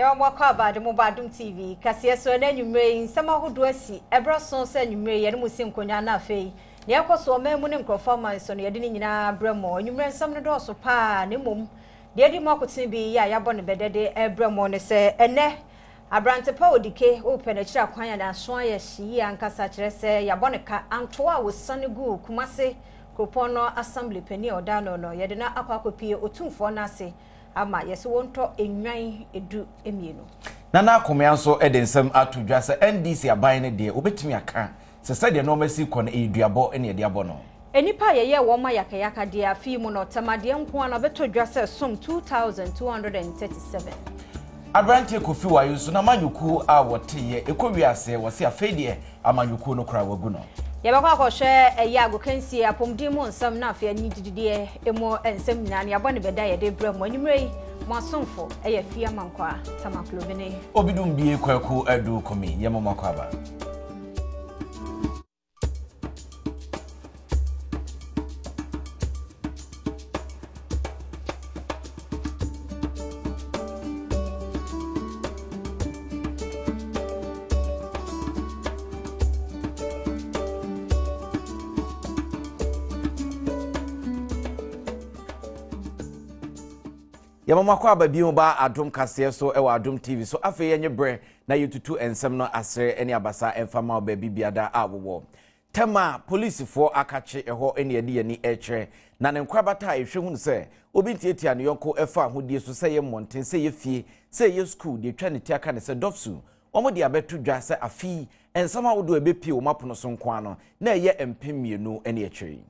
Yɛma mo akwaaba de mo ba Adom TV kaseɛ so ɛnɛ anwummerɛ yi. Nsɛm ahodoɔ asi ɛberɛ so sɛ anwummerɛ yi yɛne mo si nkonnwa na afei nea ɛkɔ so ɔman mu ne nkurɔfoɔ aman so no yɛde ne nyinaa brɛ mo. Anwummerɛ nsɛm no dɔɔso paa na mmom deɛ adi mu akotene bi yɛ a yɛabɔ no bɛdɛ de ɛbrɛ mo ne sɛ ɛnɛ aberante pa Odike wopɛ n'akyiri akwan a n'aso ayɛ hye yie ankasa, kyerɛ sɛ yɛabɔ no ka antoa a wɔsiane guu Kumase kuropɔn no assembly panin a ɔda ano no, yɛde no akɔ akɔpie otumfoɔ no ase ama yɛsɛ wɔntɔ nnwan 12. Nana Akomea nso de nsɛm ato dwa sɛ NDC aban no deɛ wɔbɛtumi aka sɛ sɛdeɛ nnoɔma si kɔ no ɛyɛ duabɔ ne yɛde abɔ no. Nnipa a yɛyɛɛ wɔn ayakayakadeɛ afe yi mu no, tɛmadeɛ nko ara na ɔbɛtɔ dwa sɛ som 2,237. Aberanteɛ Kofi Wayo nso n'amanyɔkuo a wɔteeɛ ɛkɔ wiase wɔse afei deɛ amanyɔkuo no koraa wɔagu no. Yɛbɛkɔ akɔhwɛ ɛyɛ agokansie, apɔmuden mu nsɛm na afei anigyedeɛ mu nsɛm nyinaa no yɛabɔ ne bɛda yɛde brɛ mo anwummerɛ yi. Mo asomfo ɛyɛ Afie Amankwaa, Tamaklo-Mene. Obidumbie Kwaku Adu Kumi, yɛma mo akwaaba. Yɛma mo akwaaba bio ba Adom kaseɛ so wɔ Adom TV so. Afei yɛnye berɛ na yɛtutu nsɛm no asere ne abasa mfa ma wo baabi biada a wowɔ. Tɛm a polisifoɔ akakye ɛhɔ ne yɛde yɛn ani rekyerɛ na ne nkorabata a ɛhwɛ hunu sɛ obi ntiatia ne yɔnko ɛfa ahodie so sɛ ɛyɛ mmɔnten, sɛ ɛyɛ fie, sɛ ɛyɛ sukuu, deɛ ɛtwa ne ti aka ne sɛ dɔfsu. Wɔn de abɛto dwa sɛ afe yi nsɛm ahodoɔ a ɛbɛpue wɔn apono so nko ara no na ɛyɛ 2000 ne akyire yi.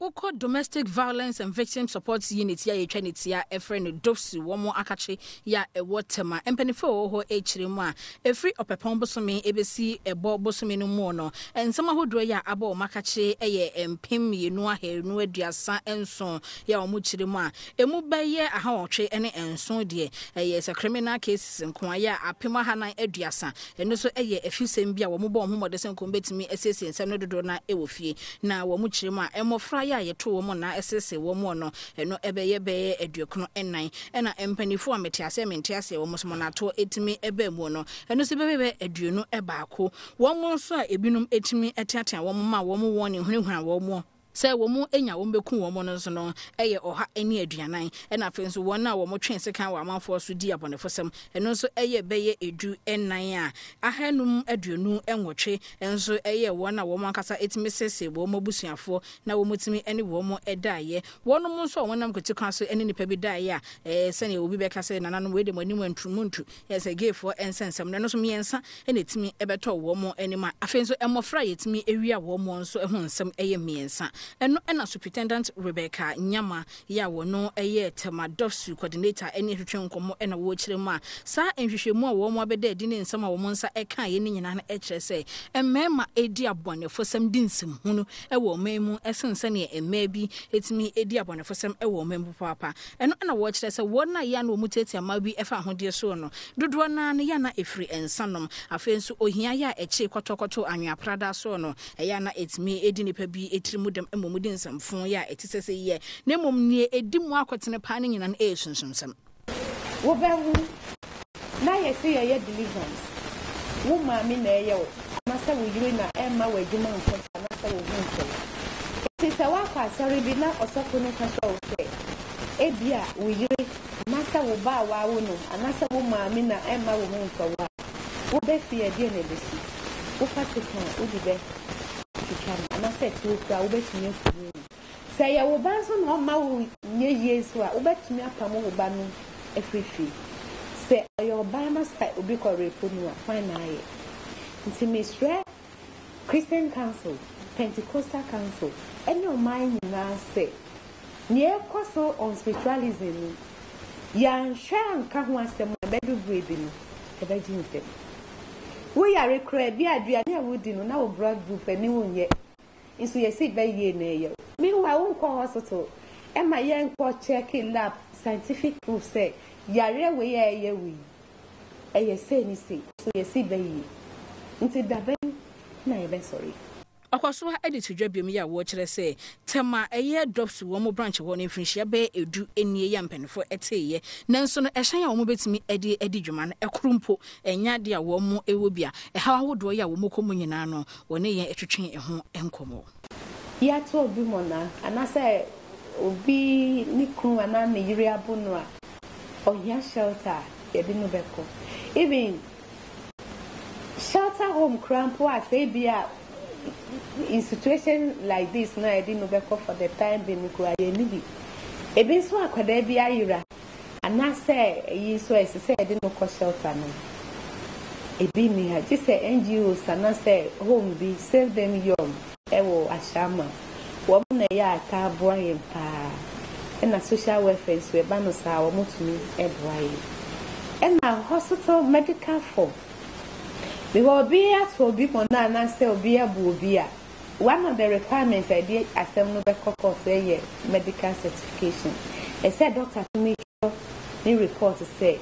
Wokɔ Domestic Violence and Victim Support Unit yi a yɛtwa ne tia frɛ no DOVVSU wɔn akakye yi a ɛwɔ Tema mpaninfoɔ a ɛwɔ hɔ rekyerɛ mu a, ɛfiri Ɔpɛpɔn bosome bɛsi Ɛbɔ bosome no mu no, nsɛm ahodoɔ yi a abɔ wɔn akakye yɛ 2237 yi a wɔkyerɛ mu a, ɛmu bɛyɛ 807 deɛ ɛyɛ sɛ criminal cases nko ara, yɛ a 1430 Ɛno nso yɛ afisɛm bi a wɔbɔ wɔn ho mmɔden sɛ nka wɔbɛtumi asiesie nsɛm no dodoɔ no ara wɔ fie. Na wɔn kyerɛ mu a, mmɔfra yi a yɛto wɔn nna seesei wɔn no, ɛno bɛyɛ bɛyɛ 94. Ɛna mpanimfoɔ a mete aseɛ mente aseɛ wɔn nso mmɔnatoɔ tumi ba mu no, ɛno nso bɛyɛ bɛyɛ 21. Wɔn nso a ebinom tumi teatea wɔn ma wɔn wɔne hunahuna wɔn. Sɛ wɔn nya wɔn bɛku wɔn no nso no yɛ 140, ɛna afei nso wɔn a wɔn twe sekan wɔ amanfoɔ so di abɔnefosɛm, ɛno nso yɛ bɛyɛ 14 a 528 nso yɛ wɔn a wɔn ankasa tumi sese wɔn abusuafoɔ na wɔn tumi ne wɔn daeɛ. Wɔnom nso a wɔn nam kwati kwan so ne nnipa bi daeɛ a, ɛɛ sɛdeɛ obi bɛka sɛ nananom wei deɛ mo anim anturu montu, yɛ sɛ gayfoɔ nsɛnsɛm no, ɛno nso mmiɛnsa na ɛtumi bɛtɔ wɔn anim a afei nso mmɔfra a yɛtumi wia wɔn nso ho nsɛm yɛ mmiɛnsa. Ɛno na Superintendent Rebecca Nyama yi a wɔno yɛ Tema DOVVSU Coordinator ne twetwe nkɔmmɔ na wɔrekyerɛ mu a saa nhwehwɛmu a wɔn abɛda adi ne nsɛm a wɔn nsa kaeɛ no nyinaa no kyerɛ sɛ mmarima di abɔnefosɛm di nsɛmhunu wɔ ɔman mu sen sɛdeɛ mmaa bi tumi di abɔnefosɛm wɔ ɔman mu papaapa. Ɛno na wɔkyerɛ sɛ wɔn a yɛ a na wɔtiatia mmaa bi fa ahodeɛ soɔ no, dodoɔ no ara no yɛ a na ɛfiri nsanom. Afei nso ohia yɛ a ɛkye kɔtɔkɔto anwea pradaa soɔ no, ɛyɛ a na ɛtumi di nnipa bi tiri mu dɛm ma wɔdi nsɛmfoo yɛ a ɛte sɛ sɛ yɛ. Na mmom deɛ ɛdi mu akotene paa no nyinaa no yɛ sunsumsɛm. Wobɛhu na yɛse yɛyɛ deliverance, wo maame na ɛyɛ wo anasɛ wo yere na ɛmma w'adwuma nkɔ so anasɛ wo ho ntɔ wo. Enti sɛ woakɔ asɔre bi na ɔsɔfo no ka kyerɛ wo sɛ ebia wo yere anasɛ wo ba a woawo no anasɛ wo maame na ɛmma wo ho ntɔ wo a, woba fie a ɛdeɛn na ɛbɛsi? Wofa sekan a wode bɛtwitwa no anasɛ tuo koraa wobɛtumi akum no. Sɛ ɛyɛ wo ba nso na ɔmma wo nyɛ yie nso a, wobɛtumi apamo wo ba no afiri fie. Sɛ ɔyɛ ɔbaa na sɛ obi kɔ rape no a, hwan na ayɛ? Nti mesrɛ Christian Council, Pentecostal Council ne ɔman nyinaa sɛ, nea ɛrekɔ so on spiritualism no, yɛanhwɛ anka ho asɛm a, ɛbɛdu berɛ bi no, ɛbɛgye nsam. Woyare koraa, bi a aduane a wodi no, na wo blood group ani wo nyɛ. Nso yɛse bɛ yie na ɛyɛ wo. Meanwhile wo nkɔ hospital ɛma yɛn nkɔ check lab scientific proof sɛ yareɛ wei a ɛyɛ wo yi ɛyɛ sei ne sei nso yɛse bɛ yie nti dabɛn na yɛbɛsɔre. Ɔkɔ so ara de to dwa biom yi a wɔkyerɛ sɛ Tema ɛyɛ Dɔpsu wɔn branch hɔ no mfirinhyia bɛyɛ edu nie yi a mpaninfoɔ teeɛ nanso no ɛhyɛn a wɔn bɛtumi de adi dwuma no ɛkoro mpo ɛnyɛ adeɛ a wɔn wɔ bi a ɛhaw ahodoɔ yi a wɔn kɔ mu nyinaa no wɔne yɛn twetwe ho nkɔmmɔ. Yɛato obi mɔna anaasɛ obi ne kunu anaa ne yere abo no a, ɔhia shelter a yɛde no bɛkɔ. Even shelter home koraa mpo a sɛ ebia in situation like this no a yɛde no bɛkɔ for the time being no koraa yɛnni bi. Ebi nso akwadaa bi ayera Anaasɛ eyi nso a ɛsɛ sɛ yɛde no kɔ shelter no, ebi nni ha. Gye sɛ NGOs anaasɛ home bi, Save Them Young wɔ Ashaiman, wɔn na ɛyɛ a ɛtaa boa yɛn paa. Ɛna social welfare nso ɛba no saa a wɔtumi boa yɛn. Ɛna hospital medical form, because obi ato obi mɔna anaasɛ obi abu obi a, One of the requirements a yɛde asɛm no bɛkɔ court yɛ medical certification. Ɛsɛ sɛ doctor tumi twerɛ ne report sɛ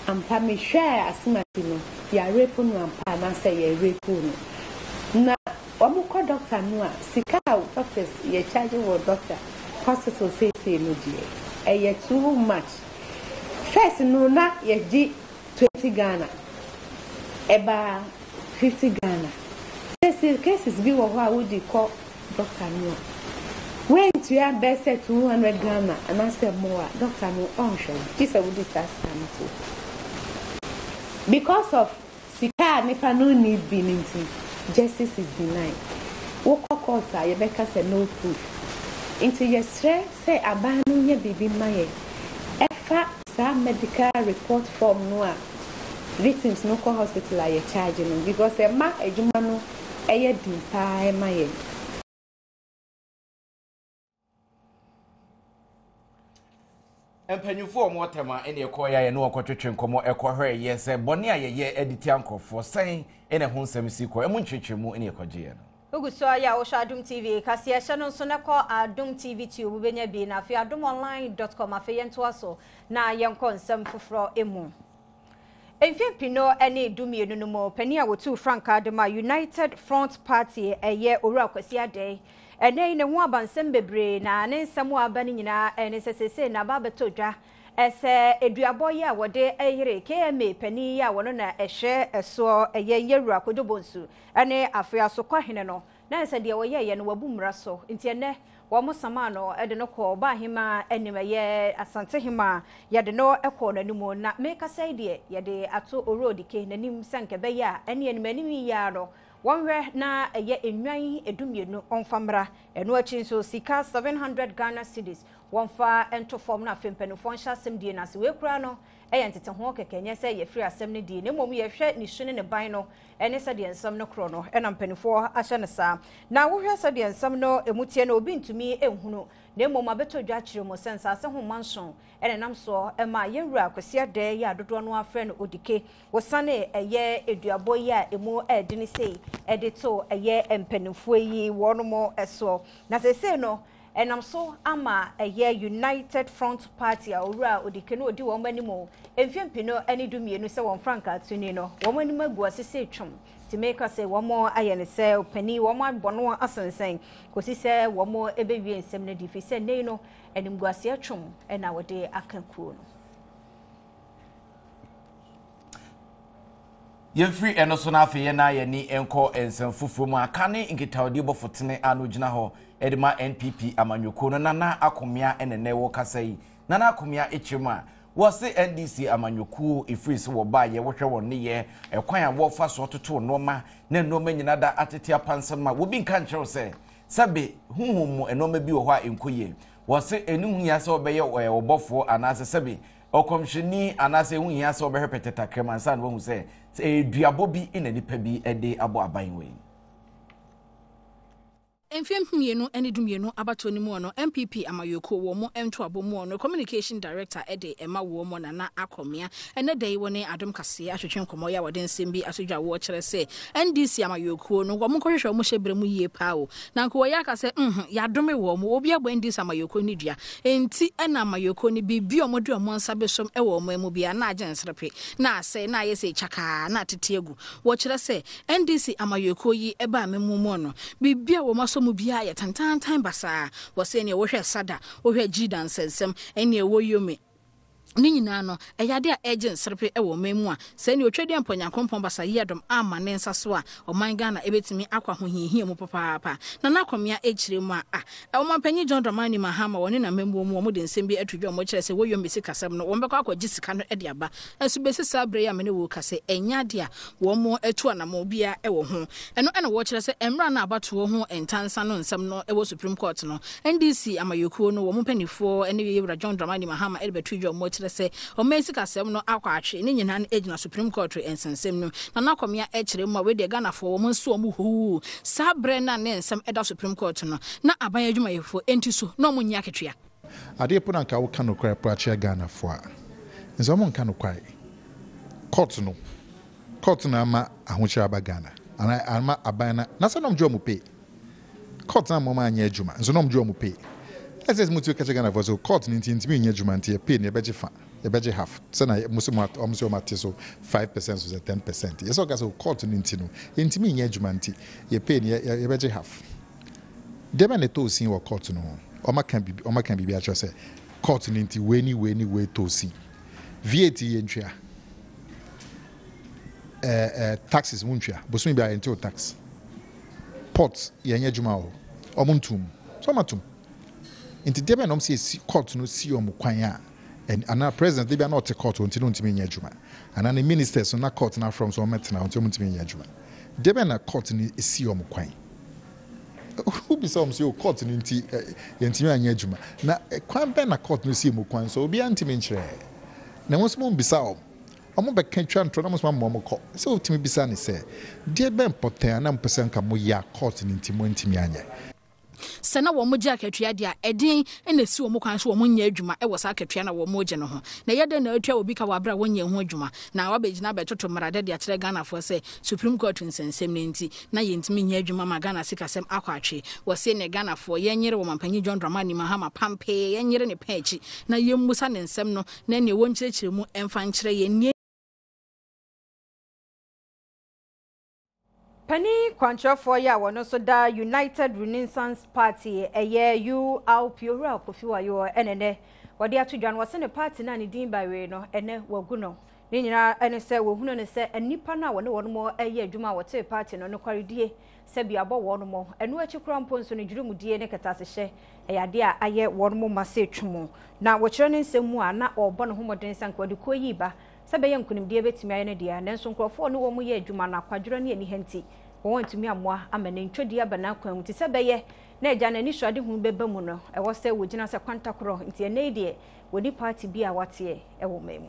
ampa mehwɛɛ Asemasi no, yɛarepo no ampa anaasɛ yɛnrepoo no. Na wɔkɔ doctor no a, sika a doctors yɛ charge wɔ doctor hospital seesei no deɛ, ɛyɛ too much. First no na yɛgye 20 Ghana, ɛbaa 50 Ghana. Seesei cases bi wɔ hɔ a wode kɔ doctor no a, woantua bɛyɛ sɛ 200 Ghana anaasɛ more a, doctor no ɔnhwɛ wo, gye sɛ wode saa sika no to hɔ. Because of sika a nipa no nni bi no nti, justice is denied. Wokɔ court a, yɛbɛka sɛ no proof. Nti yɛsrɛ sɛ aban no nyɛ biribi mma yɛn ɛfa saa medical report form no a victims no kɔ hospital a yɛ charge no because ɛma adwuma no ɛyɛ den paa ɛma yɛn. Mpanyinfoɔ a wɔwɔ Tema ɛna ɛkɔɔeɛ a yɛne wɔn kɔtwetwe nkɔmmɔ ɛkɔhwɛeɛ sɛ bɔne a yɛyɛ de tia nkorɔfoɔ sɛn ɛna ɛho nsɛm si kɔ, ɛmu nkyerɛkyerɛmu ɛna yɛkɔgyeeɛ no. Wogu so ara yɛ a wohwɛ Adom TV kaseɛ hyɛ no nso na kɔ Adom TV Tube wobɛnya bi na afei adomonline dot com afei yɛntoa so na yɛnkɔ nsɛm foforɔ mu. Mfeɛ mpino ne dumienu no mu panin a wɔtuu frankaa de ma United Front Party ɛyɛ Owura Kwasi Adei. Ɛnɛ yi ne ho aba nsɛm bebree na ne nsɛm a aba no nyinaa ɛne sɛ seesei na aba abɛtɔ dwa sɛ aduabɔ yi a wɔde yere KMA panin yi a wɔno na ɛhwɛ ɛsoɔ ɛyɛ Yɛwura Kojo Bonsu ne afei Asokwa-hene no, na ɛsɛ deɛ ɔyɛeɛ no wabu mmara so, nti ɛnnɛ wɔsamaa no de no kɔɔ Ɔbaahemaa anim, ɛyɛ Asantehemaa, yɛde no kɔɔ n'anim, na merekasa yi deɛ yɛde ato Owura Odike n'anim sɛ anka ɛbɛyɛ a ɛne anim anim yi ara no wɔnhwɛ na ɛyɛ nnwan dumienu ɔmfa mmra, ɛno akyi nso sika 700 Ghana cedis wɔmfa nto fam na afei mpanimfoɔ nhyɛ asɛm die no ase, wei koraa no yɛ nteteho kɛkɛ, ɛnyɛ sɛ yɛfiri asɛm no die na mmom yɛhwɛ ne su ne ne ban no ne sɛdeɛ nsɛm no korɔ no na mpanimfoɔ ahyɛ no saa. Na wohwɛ sɛdeɛ nsɛm no ɛmu teɛ no obi ntumi nhunu, na mmom abɛtɔ dwa akyerɛ mu sɛ nsaase ho mmanson na ɛnam soɔ ma yɛn wura Kwasi Adɛɛ yi a dodoɔ no ara frɛ no Odike, wɔsiane ɛyɛ aduabɔ yi a ɛmu ɛredene sei de to ɛyɛ mpanimfoɔ yi wɔnom soɔ. Na seesei no Ɛnam so ama ɛyɛ United Front Party a Owura Odike no ɔdi wɔn anim mfeɛ mpenu ne du mmienu sɛ wɔn frankaatuni no, wɔn anim agu ase sɛ twam. Nti meka sɛ wɔn ayɛ no sɛ ɔpanin, wɔn abɔ no asensɛn kɔsi sɛ wɔn bɛwie nsɛm no adi, ɛfiri sɛ nnɛ yi no animguaseɛ twom na wɔde aka kuo no. Yɛmfiri ɛno so na afei yɛn yɛn ani nkɔ nsɛm foforɔ mu. Aka ne nkitahodie bɔfo tene a na ɔgyina hɔ de ma NPP amanyɔkuo no, Nana Akomea na ɛnnɛ wɔkasa yi. Nana Akomea kyerɛ mu a, wɔse NDC amanyɔkuo ɛfiri sɛ wɔbaeɛ, wohwɛ wɔn nneyɛɛ, ɛkwan a wɔfa soɔ toto nnoɔma na nnoɔma nyina da atete apansam a, obi nka nkyerɛ wo sɛ sɛbe honhom mu nnoɔma bi wɔ hɔ a ɛnkɔ yie. Wɔse ɛno ho hia sɛ wɔbɛyɛ ɔbɔfoɔ anaasɛ sɛbe Ɔkɔmhyɛni, anaasɛ ɛho nhia sɛ ɔbɛhwɛ pɛtɛ takram ansa na wahu sɛ sɛ ɛyɛ duabɔ bi na nipa bi de abɔ aban wei. Mfeɛ 2012 abatoɔ no mu no, NPP amayɔkuo wɔ mo ntoabɔ mu no, Communication Director de ma wɔ mo Nana Akomea. Ɛnɛ da yi wɔ ne Adom Kaseɛ atwetwe nkɔmmɔ yi a wɔde nsɛm bi ato dwa wɔ kyerɛ sɛ NDC amayɔkuo no wɔn nkɔhwehwɛ wɔn hyɛbrɛ mu yie paa o. Na nka wɔyɛ aka sɛ nhmm yɛadome wɔn, obi abɔ NDC amayɔkuo no dua. Enti ɛna amayɔkuo no biribi a wɔde wɔn nsa bɛsom wɔ ɔman mu biara na agye nserepe, na asɛe, na ayɛ sɛ kyakaa, na atete agu. Wɔkyerɛ sɛ NDC amanyɔkuo yi baa amammuo mu no, biribi a wɔn asɔ mu biara yɛ tantaantan basaa. Wɔse ɛneɛ wohwɛ Sada, wohwɛ Jida nsɛnsɛm, ɛneɛ ɛwɔ Yomi, ne nyinaa no, ɛyɛ adeɛ a ɛregye nserepe wɔ ɔman mu a, sɛ ɛneɛ Otwedeɛmpɔ Nyankoropɔn Basa yi adom amma ne nsa so a, ɔman Ghana ɛbɛtumi akɔ ahohiahia mu papaapa. Nana Akomea ɛkyerɛ mu a, ah, Ɔmanpanyin John Dramani Mahama wɔ ne n'amammuo mu wɔde nsɛm bi ato dwa a wɔkyerɛ sɛ wɔ Yomi sikasɛm no, wɔbɛkɔ akɔgye sika no de aba. Nanso besi saa bere yi a me ne wo rekasa yi, ɛnyɛ ade a wɔatu anammɔn biara wɔ ho. Ɛno na wɔkyerɛ sɛ mmerɛ a na abatoɔ ho ntansa no nsɛm no wɔ Supreme Court no, NDC amayɔkuo no wɔn mpanimfoɔ ne Yewura John Dramani Mahama de bɛtoo dwa a wɔkyerɛ sɛ ɔman sikasɛm no akɔ atwe, ne nyinaa no gyina Supreme Court nsɛnsɛm no mu. Nana Akomea kyerɛ mu a wei deɛ Ghanafoɔ wɔn nso wɔn huu saa berɛ no a ne nsɛm da Supreme Court no, na aban adwumayɛfoɔ nti so na wɔnnye akatua. Adeɛ po na anka wo ka nokorɛ po akyerɛ Ghana foɔ a, nso ɔmo nka nokware. Court no, court no ama ahokyerɛ aba Ghana, anaa ama aban no, na sɛ na ɔmo gye ɔmo pay. Court no amma ɔmo anyɛ adwuma, nso na ɔmo gye ɔmo pay. Ɛsɛ sɛ mo tumi ka kyerɛ Ghana foɔ sɛ court no nti yɛntumi nyɛ adwuma nti yɛ pay no yɛbɛgye fa, yɛbɛgye half, sɛ na mo sɛ mo ɔmo sɛ ɔmo ate so 5% so sɛ 10%. Yɛ sɛ ɔka sɛ court no nti no yɛntumi nyɛ adwuma nti yɛ pay no yɛbɛgye half. Deɛ bɛn na ɛtɔɔ sin wɔ court no ho? Wɔaka biribi, wɔaka biribi akyerɛ sɛ court no nti wei ne wei ne wei tɔɔ sin. VAT yɛntua. Ɛɛ ɛɛ taxes montua. Bosome biara yɛntew tax. Port yɛnyɛ adwuma wɔ hɔ. Wɔn ntom. So wɔn atom. Nti deɛ bɛn na wɔn sɛ esi court no si wɔn kwan a anaa president de bi a na ɔte court hɔ nti na ɔntumi nyɛ adwuma. Anaa ne ministers no na court no afrɛ wɔn sɛ wɔmmɛtena hɔ nti wɔntumi nyɛ adwuma. Deɛ bɛn na court no si wɔn kwan? Wobisa wɔn sɛ, o court no nti yɛntumi anyɛ adwuma. Na kwan bɛn na court no sii mu kwan so? Obiara ntumi nkyerɛ. Na mo nso mommisa wɔn. Wɔbɛka twa ntorɔ na mo nso moama wɔn kɔ. Sɛ wotumi bisa ne sɛ, deɛ bɛn pɔtɛn a na mopɛ sɛ anka moyɛ a court no nti moantumi anyɛ? Sɛ na wɔgye akatua de a, ɛdeɛn na ɛsi wɔn kwan sɛ wɔnyɛ adwuma wɔ saa akatua no a wɔregye no ho? Na ɛyɛ dɛn na wɔatua obi ka wɔ aberɛ a wɔnyɛɛ ho adwuma? Na wɔabɛgyina abɛtoto mmara de akyerɛ Ghanafoɔ sɛ Supreme Court nsɛnsɛm no nti na yɛntumi nyɛ adwuma ma Ghana sikasɛm akɔ atwe. Wɔse nnɛ Ghanafoɔ yɛnyere wɔ Mampanyin John Dramani Mahama pampee, yɛnyere ne pɛn akyi na yɛmmusa ne nsɛm no na neɛ wɔnkyerɛkyerɛ mu mfa nkyerɛ yɛn. Nea. Panin kwankyerɛfoɔ yi a wɔno nso da United Renaissance Party ɛyɛ URP Owura Kofi Wayo ɛna ɛnɛ wɔde ato dwa no wɔse ne party no a ne din bawee no ɛnɛ wagu no. Ne nyinaa ne sɛ wɔhunu no sɛ nnipa no a wɔne wɔn reyɛ adwuma a wɔtee party no nokwaredie sɛ bi abɔ wɔn. Ɛno akyi koraa mpo nso no dwirimudie ne kɛtɛasehyɛ yɛ adeɛ a ayɛ wɔn ma sɛ twom. Na wɔkyerɛ ne nsɛm mu a na ɔrebɔ ne ho mmɔden sɛ anka ɔde kuo yi reba sɛ ɛbɛyɛ nkonimdie bɛtumi ayɛ ne dea. Nanso nkurɔfoɔ a ɔne wɔn yɛ adwuma no akwadworɔ ne aniha nti wɔn antumi ammoa ama nantwadie aba n'akwan mu. Te sɛ ɛbɛyɛ na agya no anisoadehunu bɛba mu no, ɛwɔ sɛ wɔgyina sɛ kwantakorɔ. Nti ɛnnɛ yi deɛ wɔnni party bi a wɔateɛ wɔ ɔman mu.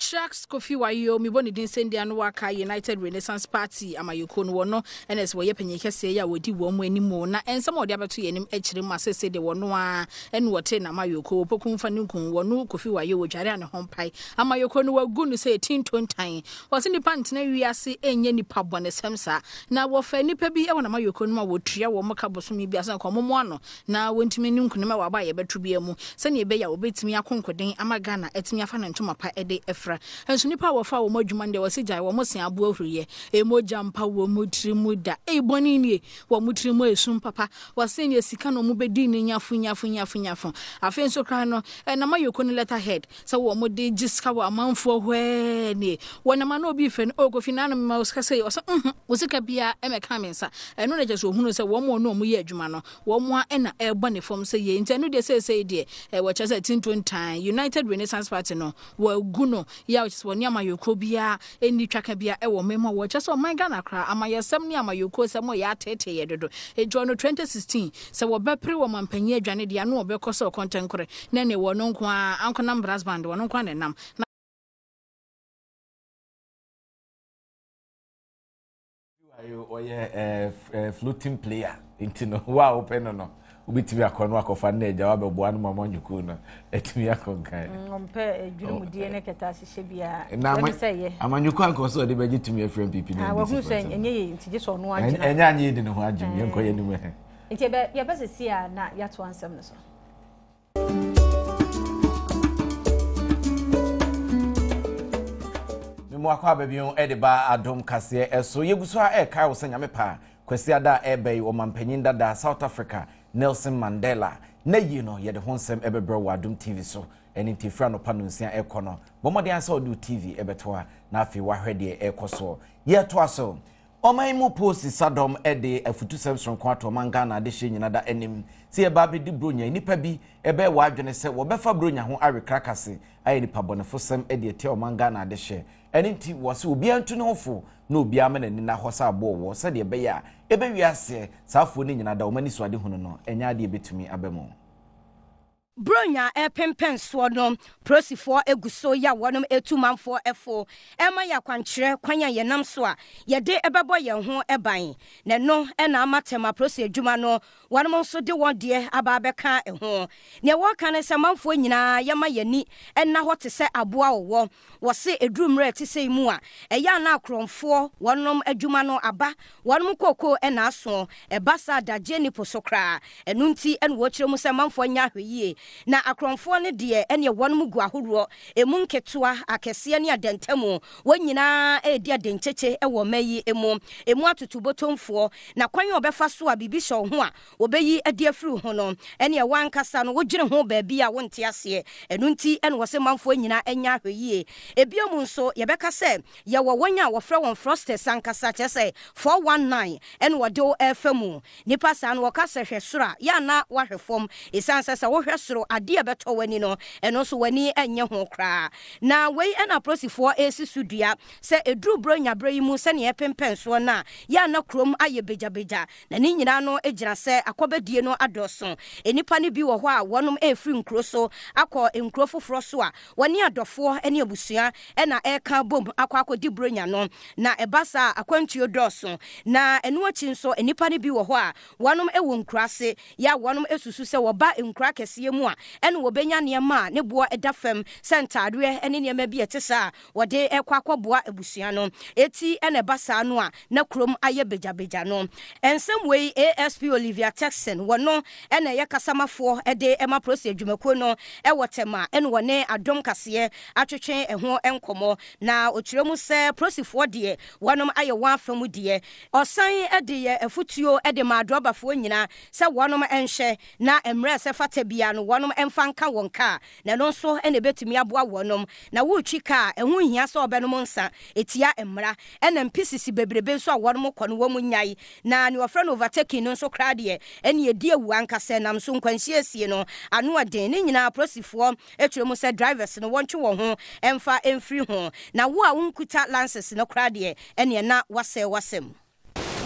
Chucks Kofi Wayo, mebɔ ne din sɛndia no waka United Renaissance Party amayɛkuo no, wɔno na ɛsɛ wɔyɛ panyin kɛseɛ yi a wɔdi wɔn mu anim o, na nsɛm a wɔde abɛto yɛn anim kyerɛ mu a seesei deɛ wɔno ara na wɔte n'amayɔkuo, Opoku mfa ne nku, wɔno Kofi Wayo wɔdware a ne ho mpae, amayɔkuo no wɔagu no sɛ ɛti ntontan, wɔse nnipa ntena wiase nyɛ nnipa bɔnesɛm saa, na wɔfa nnipa bi wɔ n'amayɔkuo no mu a wɔtua wɔn ka bosome biara sɛ nka wɔmmoa no na wɔntumi nni nkonim wɔ aba a yɛbɛto biara mu sɛnea ɛbɛyɛ a wɔbɛtumi ako nkoden ama Ghana atumi afa ne ntoma pa de afira. Nso nnipa a wɔfaa wɔn adwuma no deɛ wɔse gyae wɔn se aboa huruyɛ. Mogya mpa wɔn tiri mu da. Ei bɔne nie! Wɔn tiri mu ayɛ sum papa. Wɔse neɛ sika na wɔbɛdi no nyafo nyafo nyafo nyafo. Afei nso koraa no, ɛnam ayɔkuo no letter head sɛ wɔn de gye sika wɔ amanfoɔ hɔ ɛɛ nie. Wɔnam ano obi frɛ no, oh Kofi naano mema wo sika sei. Ɔse mhm, wo sika biara ɛmɛka me nsa. Ɛno na kyerɛ sɛ ɔhunu sɛ wɔn a ɔne wɔn yɛ adwuma no, wɔn a na ɛrebɔ ne fam sɛ yei nti ɛno deɛ seesei deɛ wɔkyerɛ sɛ tintontan United Renaissance Party no wɔagu no yɛ a wɔkyerɛ sɛ wɔne amayɔkuo biara nni twaka biara ɛwɔ ɔman mu a wɔkyerɛ sɛ ɔman Ghana koraa amayɔsɛm ne amayɔkuo sɛm yɛ ateetee yɛ dodo nti ɔno 2016 sɛ wɔbɛpere wɔ mampanyin adwane deɛ ano wɔbɛkɔ sɛ ɔkɔntɛnkorɛ na ɛne wɔn nko ara ankonam brass band wɔn nko ara na ɛnam na Ayo ɔyɛ eh, eh, floating player nti no wo a wopɛ no no wobɛtumi akɔ no akɔfa no na agya wabɛboa no ma moanyɔkuo no atumi akɔ nkan. Mm, ɔmpɛ adwurumudie ne kɛtɛ ahyehyɛ biara. Na amanyɔkuo ankɔ sɛ ɔde bɛgye tumi afiri MPP ne ah, NDC. Wahunu sɛ ɛnyɛ yɛ nti gye sɛ ɔno agyina. Ɛnyɛ anyɛ yɛ di ne ho agyem yɛnkɔ yɛ anim ɛ. Nti yɛbɛsisi a na yɛatoa nsɛm no so. Memu akɔ aba bio de ba adom kaseɛ ɛso. Yɛgu so a ɛrekae wo sɛ Nyame pa Kwasiada a ɛreba yi ɔmampanyin dada South Africa Nelson Mandela n'ayie no yɛde ho nsɛm ɛbɛbrɛ wɔ Adom TV so. Ɛno nti ɛfiri anɔpa nonsia ɛrekɔ no bɔ mmɔden ara sɛ wode wo TV ɛbɛto ha na afei woahwɛ deɛ ɛrekɔ soɔ. Yɛtoa so. Ɔman mu Post Sadɔm de afutusɛm soronko ato ɔman Ghana adehyeɛ nyina da anim sɛ yɛba abɛdi Buronya. Nnipa bi bɛyɛ wɔn adwene sɛ wɔbɛfa Buronya ho awe krakase ayɛ nipa bɔnefosɛm de atia ɔman Ghana adehyeɛ. Ɛno nti wɔse obiara ntu ne ho fo na obiara mma n'ani nna hɔ sɛ aboɔ wɔ sɛdeɛ ɛbɛyɛ a ɛbɛwie aseɛ saa afuo no nyina da wɔn anisoadehunu no ɛnyɛ adeɛ ɛbɛtumi aba mu. Buronya repempɛn soɔ no, polisifoɔ gu so yɛ a wɔnom retu manfoɔ fo rema yɛn akwankyerɛ kwan a yɛnam so a yɛde bɛbɔ yɛn ho ban. Na ɛno na ama Tema polisi adwuma no wɔnom nso de wɔn deɛ aba abɛka ho. Deɛ wɔreka ne sɛ manfoɔ nyinaa yɛma yɛn ani nna hɔ te sɛ aboa ɔwɔ. Wɔse ɛduru mmerɛ a ɛte sei mu a, ɛyɛ a na akorɔmfoɔ wɔnom adwuma no aba wɔnom kookoo na aso, ɛba saa a dagyeɛ nni po so koraa. Ɛno nti na wɔkyerɛ mu sɛ manfoɔ nyɛ ahwɛyie. Na akorɔmfoɔ no deɛ ɛneɛ wɔnom gu ahoroɔ, ɛmu nketewa, akɛseɛ ne adantamu, wɔn nyinaa redi adenkyekye wɔ ɔman yi mu, ɛmu atotobotomfoɔ. Na kwan a wɔbɛfa so a biribi hyɛ wo ho a wɔbɛyi adi afiri wo ho no, ɛnneɛ wo ankasa no wodwene ho baabi a wonte aseɛ. Ɛno nti na wɔse manfoɔ nyinaa nyɛ ahwɛyie. Ebio mu nso, yɛbɛka sɛ yɛwɔ wɔn a wɔfrɛ wɔn fraudsters ankasa, kyerɛ sɛ 419 na wɔde wo refa mu. Nnipa saa no, wɔka sɛ hwɛ soro a, yɛ a na woahwɛ fam. Ɛsiane sɛ sɛ wohwɛ soro, adeɛ a ɛbɛtɔ w'ani no, ɛno nso w'ani nnye ho koraa. Na wei na apolisifoɔ resi so dua sɛ ɛduru Buronya berɛ yi mu sɛdeɛ ɛrepempɛn soɔ no a, yɛ a na kurom ayɛ bagyabagya. Na ne nyinaa no gyina sɛ akɔbɛdie no adɔɔso. Nnipa no bi wɔ hɔ a wɔnom refiri nkuro so akɔ nkuro foforɔ so a wɔne adɔfoɔ ne abusua na ɛreka abom akɔ akɔdi Buronya no. Na ɛba saa a akwantuo dɔɔso. Na ɛno akyi nso nnipa no bi wɔ hɔ a wɔnom wɔ nkuro ase yɛ a wɔnom susu sɛ wɔba nkuro akɛseɛ mu a ɛna wɔbɛnya nneɛma a ne boɔ da fam sɛ ntaadeɛ ne nneɛma bi a ɛte saa a wɔde rekɔ akɔboa abusua no. Eti na ɛba saa no a, na kurom ayɛ bagyabagya no. Nsɛm wei ASP Olivia Turkson, wɔno na ɛyɛ kasamafoɔ de ma polisi adwumakuo no wɔ Tema na wɔne Adom Kaseɛ atwetwe ho nkɔmmɔ. Na ɔkyerɛ mu sɛ polisifoɔ deɛ wɔnom ayɛ wɔn afa mu deɛ. Ɔsan de yɛ afutuo de ma adrɔbafoɔ nyina sɛ wɔnom nhwɛ na mmerɛ a ɛsɛ fata biara no wɔnom mfa nka wɔn kaa na ɛno nso na ɛbɛtumi aboa wɔnom. Na woretwi kaa a, ɛho nhia sɛ wɔbɛnom nsa, ɛtia mmara. Ɛna mpisisi bebrebe nso a wɔnom kɔ no, wɔn nnyae. Na nea wɔfrɛ no overtaking no nso koraa deɛ, ɛnneɛ ɛdi awu ankasa. Ɛnam so nkwanhyia no ano ɔden. Ne nyinaa apolisifoɔ kyerɛ mu sɛ drivers no wɔntwe wɔn ho mfa mfiri ho. Na wo a wonkuta lances no koraa deɛ, ɛnneɛ na woasɛe w'asɛm.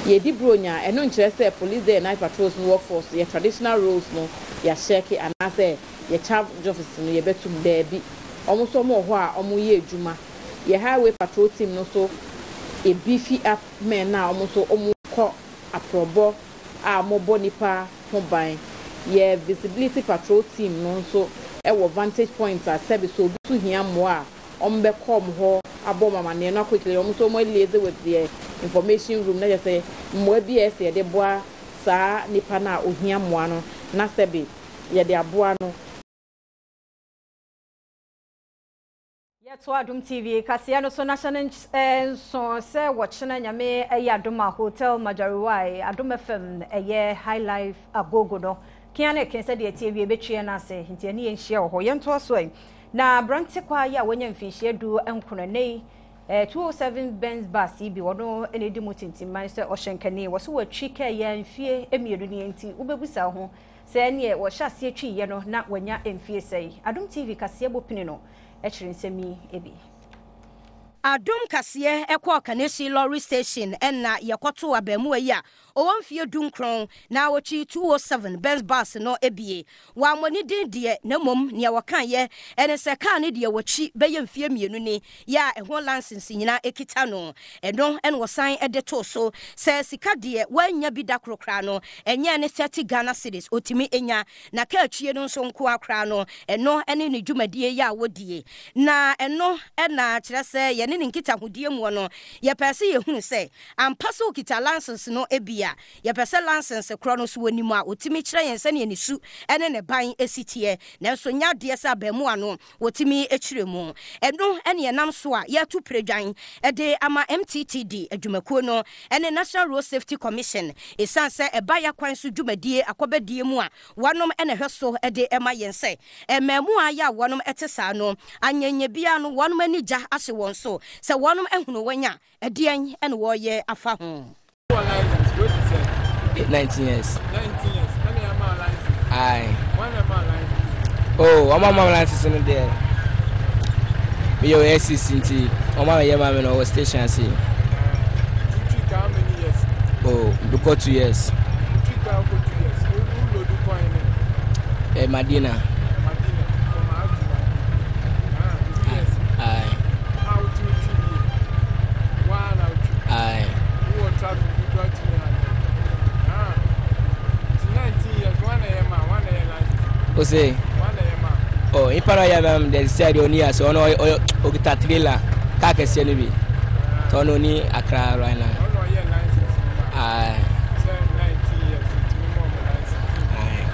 Yɛdi Buronya a, ɛno nkyerɛ sɛ Police Day and Night Patrols no wɔ force, yɛ traditional roles no yɛahyɛke anaasɛ yɛ charge officers no yɛbɛtom, daabi. Wɔn nso wɔn wɔ hɔ a wɔyɛ adwuma. Yɛ Highway Patrol team no nso yɛ beefy up men a wɔn nso wɔkɔ aprɔbɔ a wɔbɔ nnipa ho ban. Yɛ Visibility Patrol team no nso wɔ vantage points a sɛbe sɛ obi nso hia mmoa a, wɔbɛkɔ wɔn hɔ abɔ wɔn amaneɛ na quickly wɔn nso wɔn liaise with the information room na kyerɛ sɛ mmoa bi a ɛsɛ yɛde boa saa nipa no a ohia mmoa no na sɛbe yɛde aboa no. Yɛto Adom TV kaseɛ no so na hyɛ no nso sɛ wɔkyena Nyame ɛyɛ adom a Hotel Majariwai Adom FM ɛyɛ High Life Agogo no kea ne ke sɛdeɛ ɛteɛ wie bɛtwi yɛn ase nti ɛne yɛn hyia wɔ hɔ yɛntoa so ɛ Na aberante kwaa yi a wanya mfinhyia du nkono ɛnnɛ yi, 207 Benz bus yi bi, ɔno na edi mu tintimman sɛ ɔhyɛnkani. Wɔso watwi kaa yi ara mfie mmienu nie nti wobɛbisa wo ho sɛ ɛneɛ wɔhyɛ aseɛ twiiɛ no na wanya mfie sɛe. Adom TV kaseɛbɔ pini no kyerɛ nsɛm yi bi. Adom kaseɛ kɔɔ Kaneshie Lorry Station na yɛkɔtoo abaamuwa yi a ɔwɔ mfeɛ dunkron na ɔtwi 207 Benz bus no bie. Wammɔ ne din deɛ na mmom nea ɔkaeɛ ne sɛ kaa no deɛ watwi bɛyɛ mfeɛ mmienu ni yɛ a ɛho lansense nyinaa kita no. Ɛno na ɔsan de too so sɛ sika deɛ wannya bi da koro koraa no ɛnyɛ ne 30 Ghana cedis ɔtumi nya na kaa twie no nso nkoa koraa no ɛno ne ne dwumadie yɛ a wɔdie. Na ɛno na kyerɛ sɛ yɛne ne nkitahodie muɔ no, yɛpɛɛ sɛ yɛhunu sɛ ampa sɛ ɔkita lansens no bi a. Yɛpɛ sɛ lansens korɔ no nso ɔnim a ɔtumi kyerɛ yɛn sɛdeɛ ne su ne ne ban si teɛ. Nanso nyɛ adeɛ sɛ abaamua no wɔtumi kyerɛ mu. Ɛno ne ɛnam so a yɛreto piredwan de ama MTTD adwumakuo no ne National Road Safety Commission. Ɛsiane sɛ ɛba yɛn akwan so dwumadie akɔbadie mu a, wɔnom na ɛhwɛ so de ma yɛn sɛ Mmaamua yi a wɔnom te saa no, anyɛnyɛ biara no wɔnom ani gya ahye wɔn so. Sɛ wɔnom ahunu wɔn a, ɛdeɛn na wɔreyɛ afa ho? 19 years. 19 years. Ɛna yɛ ma license. Aye. Wɔn na ma license. Oh, wɔn ama license no deɛ. Meyɛ wɔ SCC nti wɔn ama yɛ ma mi no wɔ station ase. Tutwi ka how many years? Oh, bikɔ 2 years. Tutwi ka kɔ 2 years. Wo load kwan ne. Eh, Madina. Madina. From how to Madina. Ah, 2 years. Aye. How to twi bi? Wa na twi. Aye. Wo traffic bi kura tumi handle. Ah. Ti 19 years, wa na yɛ ma, wa na yɛ license. O se. Wa na yɛ ma. Oh, nipa na yɛ ma de sɛ de oni ase ɔno ɔyɛ okita trailer kaa kɛseɛ no bi. Tɔ ɔno oni Accra right now. Ɔno ɔyɛ license no ma. Aye. Sɛ 19 years tumi ma ɔmo license. Aye.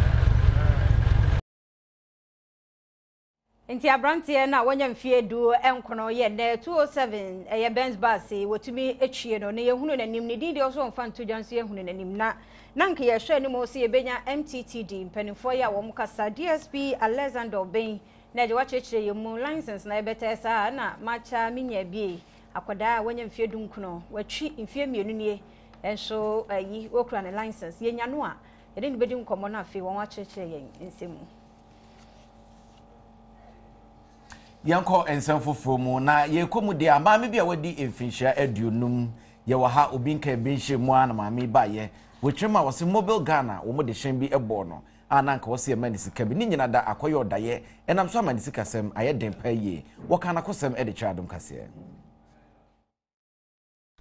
Nti abranteɛ no a wanya mfeɛ du nkono yɛ nnɛ 207 ɛyɛ Benz bus yi wɔtumi twie no na yɛhunu n'anim ne din deɛ ɔso ɔmfa nto dwa nso yɛhunu n'anim na na nka yɛhwɛ anim sɛ yɛbɛnya MTTD mpanimfoɔ yi a wɔn kasa DSP Alexander Obeng na ɛgye wakyerɛkyerɛ yɛn mu license na yɛbɛtɛɛ saa na makya menya bie akwadaa a wanya mfeɛ du nkono watwi mfeɛ mmienu nie nso ayi wɔkura ne license yɛnya no a yɛne no bɛdi nkɔmmɔ no afei wɔn akyerɛkyerɛ yɛn nsɛm mu. Yɛnkɔ nsɛm foforɔ mu na yɛkɔ mu deɛ a maame bi a wadi mfinhyia 50 yɛwɔ ha obi nka ebi nhyɛ mu a na maame yi baayɛ wɔtwam a wɔse mobile Ghana wɔn de hyɛn bi bɔɔ no a na anka wɔse ɛma ne sika bi ne nyina da akɔyɛ ɔdayɛ ɛnam so ama ne sikasɛm ayɛ den paa yie wɔka n'akosɛm de kyerɛ adom kaseɛ.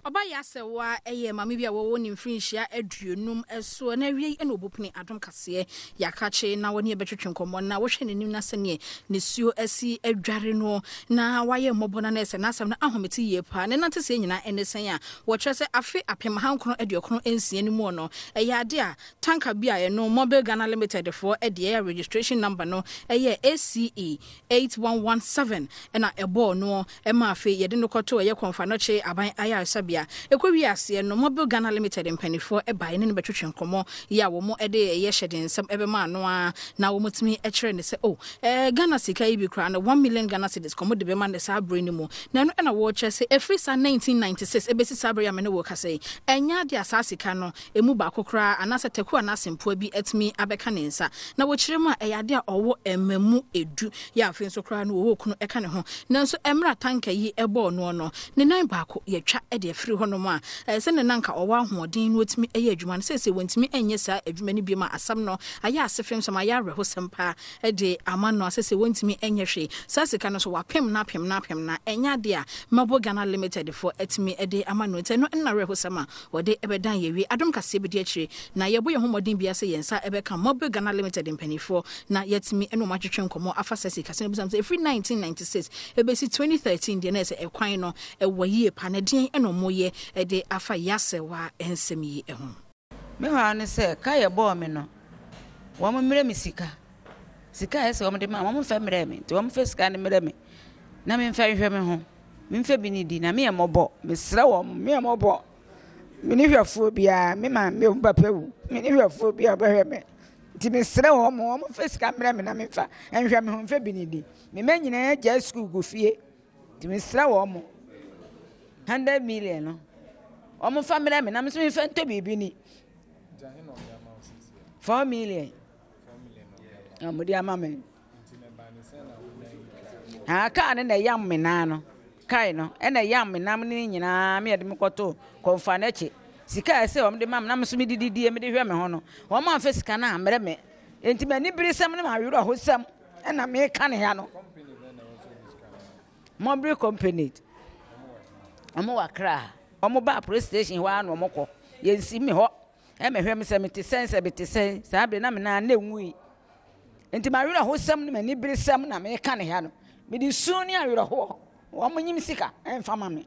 Ɔba Yasewa yɛ maame bi a wɔwɔ ne mfirinhyia 50 soɔ na awiei na ɔbɔpini adom kaseɛ Yakakye na wɔne yɛbɛtwetwe nkɔmmɔ na wohwɛ n'anim na sɛdeɛ nisuo asi adware noɔ na wayɛ mmɔbɔ na na ɛsɛ n'asɛm no ahomete yie paa. Ne nanteseɛ nyinaa ɛne sɛn a wɔkyerɛ sɛ afe 1996 no muo no ɛyɛ adeɛ a tanka bi a ɛno Mobil Ghana Limited foɔ deɛ a registration number no ɛyɛ ACE 8117 na ɛbɔɔ noɔ ma afei yɛde no kɔtoo ɛyɛ Kɔmfanɔkye Aban Ayaresabea. Ɛkɔwiee aseɛ no, Mobil Ghana Limited mpaninfoɔ baeɛ ne no bɛtwetwe nkɔmmɔ yi a wɔn de ɛyɛ hyɛdensɛm bɛmaa no ara na wɔtumi kyerɛɛ no sɛ oh, eh, Ghana sika yi bi koraa no, 1 million Ghana cedis ka wɔde bɛma no saa berɛ no mu. Na ɛno na wɔrekyerɛ sɛ ɛfiri saa 1996 ɛbɛsi saa berɛ yi a me ne wo rekasa yi, ɛnyɛ adeɛ a saa sika no ɛmu baako koraa anaasɛ taku anaa sempoa bi atumi abɛka ne nsa. Na wɔkyerɛ mu a, ɛyɛ adeɛ a ɔwɔ mmamu du, yɛ afei nso koraa no wɔwɔ okunu ka ne ho. Nanso mmerɛ a tanka yi bɔɔ noɔ no, ne nan baako yɛtwa de afiri hɔnom a, sɛdeɛ na anka ɔwɔ ahoɔden na ɔtumi yɛ adwuma no, seesei wɔntumi nyɛ saa adwuma no bio a asɛm no ayɛ asefemsɛm, ayɛ awerɛhosɛm paa de ama no a seesei wɔntumi nyɛ hwee. Saa sika no nso wɔapem no apem no apem no a, ɛnyɛ adeɛ a Mabo Ghana Limited foɔ atumi de ama no. Nti ɛno ne awerɛhosɛm a Wɔde bɛdan yɛn awie. Adom kaseɛ bɛdi akyire, na yɛbɔ yɛn ho mmɔden biara sɛ yɛn nsa bɛka Mobil Ghana Limited mpaninfoɔ na yɛatumi ne wɔn atwetwe nkɔmmɔ afa saa sikasɛm no. Bisa sɛ ɛfiri 1996 bɛsi 2013 deɛ na ɛsɛ ɛkwan no ɛwɔ yie paa na ɛdeɛn na wɔyɛ de afa Yasewa nsɛm yi ho. Me haw ne sɛ ka yɛ bɔɔ me no wɔn mmerɛ me sika sika a ɛsɛ wɔn de ma wɔn mfɛ mmerɛ me nti wɔn mfɛ sika no mmerɛ me na me mfɛ nhwɛ me ho me mfɛ bi ne di na me yɛ mɔbɔ mesrɛ wɔn me yɛ mɔbɔ me ne hwɛfoɔ biara me maame me papa wu me ne hwɛfoɔ biara ɔbɛhwɛ me nti mesrɛ wɔn wɔn mfɛ sika mmerɛ me na me mfa nhwɛ me ho mfɛ bi ne di me mma nyinaa gya sukuu gu fie nti mesrɛ wɔn 100 million no wɔn mfa mmerɛ me na me nso mfa ntɔ biribi ni 4 million na wɔde ama me. Kaa no na ɛyam me nan no. kae no ɛna ɛyam me nam ne nyinaa me yɛde me kɔtoo kɔmfa n'akyi. Sika a ɛsɛ wɔn de ma me na me nso mede didie mede hwɛ me ho no, wɔn amfa sika no ammrɛ me. Enti m'aniberesɛm ne m'awerɛhosɛm na meka ne ha no. Mɔbere company, wɔn wɔ Accra. Wɔn ba police station hɔ ara na wɔn kɔ. Yɛnsi me hɔ ɛmɛhwɛ me sɛ mete sɛn sɛ mete sɛn. Saa bere na me nan na enwui. Enti m'awerɛhosɛm ne m'aniberesɛm na meka ne ha no. Mede su ne awerɛhoɔ, wɔn nyim sika ɛmfa ma me.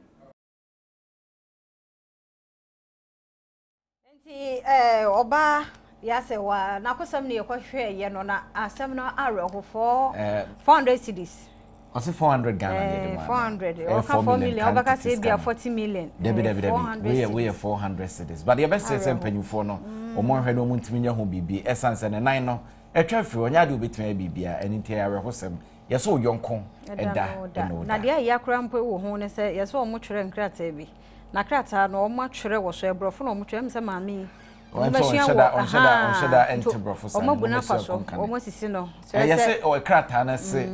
Nti eh, ɔbaa yɛasɛ wa n'akosɛm no yɛkɔhwɛ yɛ no na asɛm no awerɛho fɔ eh, 400 cedis. Ɔse 400 Ghana ne yɛde maa 400 ɔka 4 million ɔbɛka sɛ ebia 40 million. Dabi dabi dabi wei yɛ wei yɛ 400 cedis but yɛbɛsrɛ sɛ mpanyinfoɔ no mm. wɔn nhwɛ na wɔn ntumi nyɛ ho biribi ɛsan sɛ ne nan no ɛtwa firi ɔnyɛ adeɛ obetumi ayɛ biribiara ɛne nti ɛyɛ awerɛhosɛm yɛsɛ oyɔnko ɛda ɛna ɔda. Na deɛ ɛyɛ akora mpo wɔ ho ne sɛ yɛsɛ wɔn twerɛ nkrataa bi. Na krataa no wɔn atwerɛ wɔ so ɛborɔfo na wɔn twerɛ ɛmu sɛ maame yi wɔn bɛsua wɔ ahaa nti wɔn abu n'afa so wɔn asisi no. Ɛyɛ sɛ ɔ krataa no se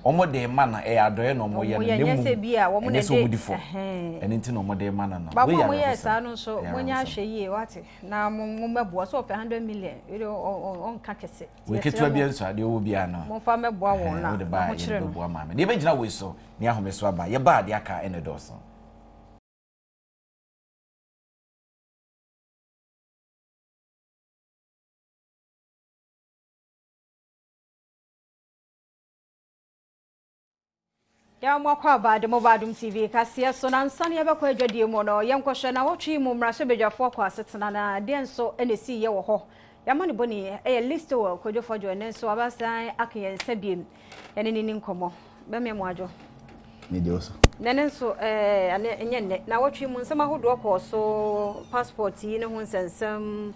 wɔn de ma no ɛyɛ adɔeɛ na wɔn yɛ no na emu ɛnyɛ sɛ wɔn di fɔ ɛno nti na wɔn de ma no no. Baako a wɔyɛ saa no nso mo nyɛ ahwɛ yie wate na mo mo mɛboa so ɔpɛ 100 million ɔnka kɛse. Wei ketewa bi nso adeɛ ɔwɔ biara no. Momfa mɛboa wɔn na wode ba a yɛde bɛboa maame. Deɛ ɛbɛgyina wei so ne ahome so aba yɛba a deɛ aka ɛna ɛdɔɔso. Yɛn mo akɔ aba de mo ba Adom TV kaseɛ so na nsa ne yɛbɛkɔ adwadie mu no yɛnkɔhwɛ na wɔtwe mu mmarahyɛbadwafoɔ kɔ asetena na deɛ nso na ɛsii yɛ wɔ hɔ yɛama ne bɔni ɛyɛ Listowel Kwadwo Fɔdwo ɛnɛ nso abasan aka yɛn nsa biem yɛne ne ni nkɔmmɔ bɛmeɛ mo adwo Na ɛno nso, ɛɛ, ɛnyɛ nnɛ. Nnawɔtwe mu nsɛm ahodoɔ kɔɔ so, passport yi ne ho nsɛnsɛm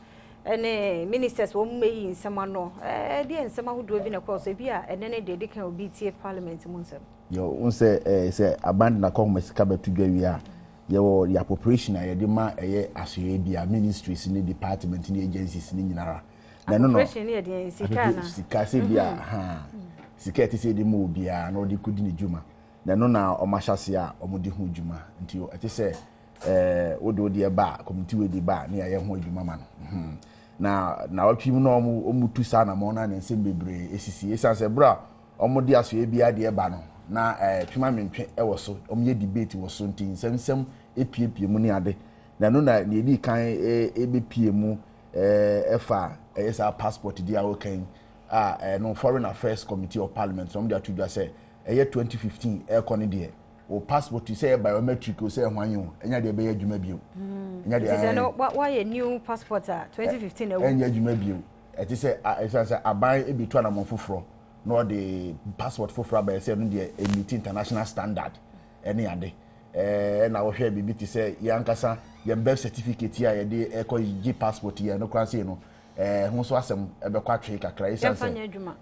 ne ministers wɔn mmɛyi nsɛm ano. Ɛɛ, deɛ nsɛm ahodoɔ bi na ɛkɔɔ so. Ebi a ɛnɛ ne deɛ ɛdi kan obi tie parliament mu nsɛm. Yɛ wo sɛ ɛɛ sɛ aban de n'akɔnhoma sika bɛto dwa wie a, yɛwɔ the appropriation a yɛde ma ɛyɛ asoɛeɛ bi a ministries ne department ne agencies ne nyinara. Na ɛno no appropriation ne yɛ deɛ sika ana? Sika sɛ bi a ha sika ɛte sɛ yɛde ma obiara na ɔde kɔdi ne dwuma. Na ɛno na wɔahyɛ aseɛ a wɔde ho dwuma. Nti ɛte sɛ ɛɛ wode wo deɛ ba a, committee wei de ba a, ne yɛayɛ ho adwuma ma no. Hmm. Na naawɔtwe mu na wɔn wɔtu saa anamɔn no a na nsɛm bebree esisi. Esiane sɛ berɛ a wɔde asoɛ biara deɛ ba no, na ɛɛ twema mentwe wɔ so, wɔyɛ debate wɔ so nti nsɛmsɛm epiepie mu ne ade. Na ɛno na nea edi kan ebepie mu ɛfa ɛyɛ saa passport di a wɔka yi a ɛno Foreign Affairs Committee of Parliament na wɔde ato dwa sɛ ɛyɛ 2015 ɛrekɔ no deɛ wo passport sɛ ɛyɛ biometric o sɛ ɛhwan o ɛnyɛ deɛ ɛbɛyɛ adwuma bio. Ɛnyɛ deɛ ɛsɛ no wayɛ new passport a 2015 ɛwu. Ɛnyɛ adwuma bio ɛte sɛ ɛsɛ sɛ aban ebi tu anamɔn foforɔ na ɔde passport foforɔ aba ɛsɛ no deɛ ɛmeet international standard ɛne ade ɛna wɔhwɛ biribi te sɛ yɛn ankasa yɛn birth certificate a yɛde ɛkɔ gye passport yɛn no koraa sei no ɛɛ ho nso asɛm ɛbɛkɔ atwee kakra esan sɛ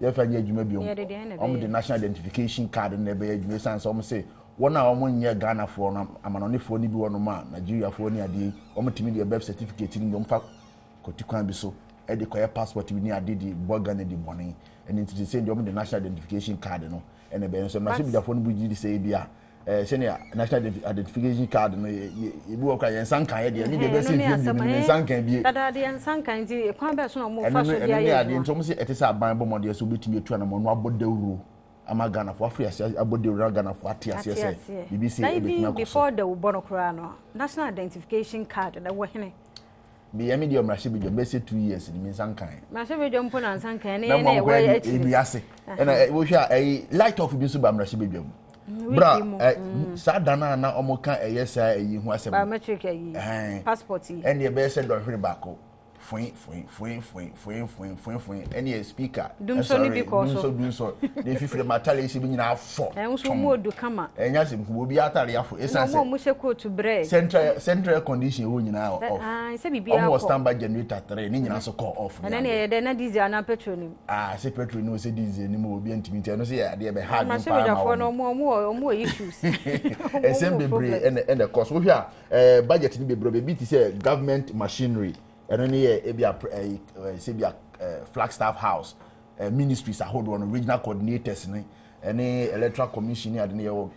yɛmfa nyɛ adwuma bio wɔn de national identification card na ɛbɛyɛ adwuma esan sɛ wɔn se wɔn a wɔn nyɛ Ghanafoɔ no amanɔnefoɔ no bi wɔ nom a Nigeriafoɔ ne adeɛ wɔn tumi deɛ birth certificate no bi wɔn fa kɔti kwan bi so ɛde kɔyɛ passport bi ne ade de bɔ Ghana di bɔne ɛne nti sɛ deɛ wɔn de national identification card no ɛna ɛbɛyɛ nso mmarahyɛbadwafoɔ no bi gye di sɛ ebi a ɛɛ sɛnea national identification card no yɛ yɛ ebi wɔ kora yɛn nsa nkan yɛ deɛ ɛne deɛ ɛbɛsɛ mfie mmienu no nsa nkan bie. Dadaada yɛn nsa nkan nti kwan bɛɛ so na wɔn fa so de ayɛ adwuma. Ɛno ne adeɛ nti wɔn sɛ ɛte sɛ aban bɔ mmɔden sɛ obetumi atu anamɔ no abɔ dawuro ama Ghanafoɔ afiri ase abɔ dawuro na Ghanafoɔ ate aseɛ sɛ biribi sɛ ebetumi akɔ so. Na even before dawubɔ no koraa no national identification card na ɛwɔ hene. Meyɛ me deɛ mmarahyɛbadwam bɛyɛ sɛ 2 years ni me nsa nkan. Mmarahyɛbadwam mpo na nsa nkan ne yɛn na ɛwɔ akyiri. Na ase ɛna wohwɛ a ɛyi light off bi nso ba mmarahyɛbadwam. Bra ɛ saa da no a na wɔn ka ɛyɛ saa ɛyi ho asɛm. Biometric ɛyi passport yi. Ɛnna ɛbɛyɛ sɛ dɔnhwere baako foin foin foin foin foin foin foin foin ɛne yɛ speaker. Dumsɔ ni bi kɔ so. Dumsɔ dumsɔ na efifiri ma atare esi bi nyinaa afɔ. Ɛnso mu odu kama. Ɛnyɛ asɛm kubo obi atare afɔ esan sɛ. Ɛna ɔmo a ɔmo hyɛ coat brɛ. Central central air condition ɛwɔ nyinaa off. Sɛ biribi akɔ. Ɔmo wɔ standby generator three ne nyinaa nso kɔ off. Ɛnɛ ne ɛyɛ dɛ na diesel anaa petrol nim. Ah sɛ petrol nim sɛ diesel nim obi ntumi nti ɛno sɛ yɛ adeɛ bɛ ha adwene paa ma wɔn. Ɔmo ɔmo wɔ ɔmo wɔ issues. Ɛsɛm bebree ɛna ɛna ɛkɔ so wohwɛ a ɛɛ budget ni bebree beebi ti sɛ government machinery ɛno ne yɛ ebi a ɛɛ sɛ bi a ɛɛ flagstaff house ɛɛ ministries ahodoɔ no regional coordinators ne ɛne electoral commission ne ade ne yɛ wɔ.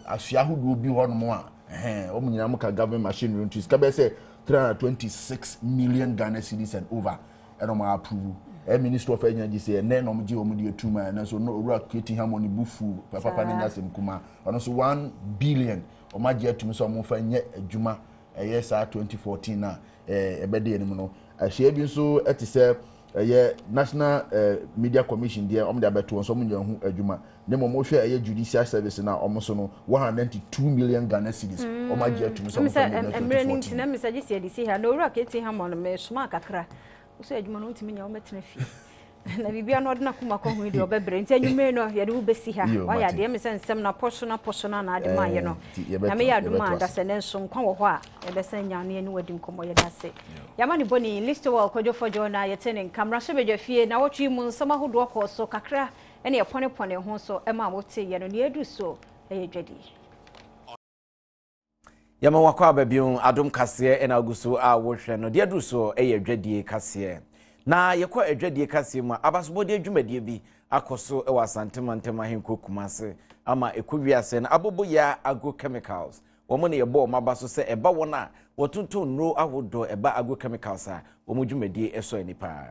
asoɛ ahodoɔ bi hɔnom a ɛhɛn wɔn nyinaa mo ka government machinery nti sika bɛyɛ sɛ 326 million Ghana cedis and over ɛna wɔn approve. Ɛyɛ Ministry of Energy sɛ ɛnɛ na wɔn gye wɔn de atum a ɛnɛ nso no owura Keti Hammond ne bu fu papa ne nya asɛm kuma ɔno nso 1 billion wɔn agye atum sɛ wɔn fa nyɛ adwuma ɛyɛ saa 2014 na ɛbɛde anim no. Ahyia bi nso ɛte sɛ ɛyɛ National Media Commission deɛ wɔn de abɛto wɔn so wɔn nyɛ ho adwuma na mmom wɔhwɛ ɛyɛ Judicial Service na wɔn so no 192 million Ghana cedis wɔn agye atum sɛ wɔn fa nyɛ adwuma Mmerɛ no 2014. nti na mesa gye sɛ yɛde si ha na owura Keti Hammond mesoma kakra wo sɛ adwuma no wontumi nyɛ womɛtena fie na biribia no ɔde n'akoma kɔ ho yi deɛ ɔbɛbrɛ nti anwummere no yɛde wo bɛsi ha Yo, wayɛ mate. adeɛ me sɛ nsɛm no apɔso no apɔso no ana ade maayɛ no Nti yɛbɛto- Nyame yɛ adom yɛbɛto a ase. dasɛ ne nso nkwa wɔ hɔ a yɛbɛsan nya no yɛne wadi nkɔmmɔ yɛda ase yɛama ne bɔne Listowel Kwadwo Fɔdwo na yɛte ne nka mmarahyɛbadwa fie na wɔtwe mu nsɛm ahodoɔ kɔɔ so kakra ɛne ɛpɔnepɔne ho so ɛma woteeɛ no nea ɛduru so ɛyɛ dwadie. Yɛma wakɔ aba bio adom kaseɛ ɛna agu so a wohwɛ no deɛ duru so ɛyɛ adwadie kaseɛ na yɛkɔ adwadie kaseɛ mu a abasobɔdeɛ dwumadie bi akɔ so ɛwɔ Asante ahenkuro Kumase ama ɛkɔ wiase no Aboboyaa Agrochemicals wɔn na yɛbɔ wɔn aba so sɛ ɛba wɔn a wɔtontɔn nnuro ahodoɔ ɛba agrochemicals a wɔn dwumadie ɛsɔ ani paa.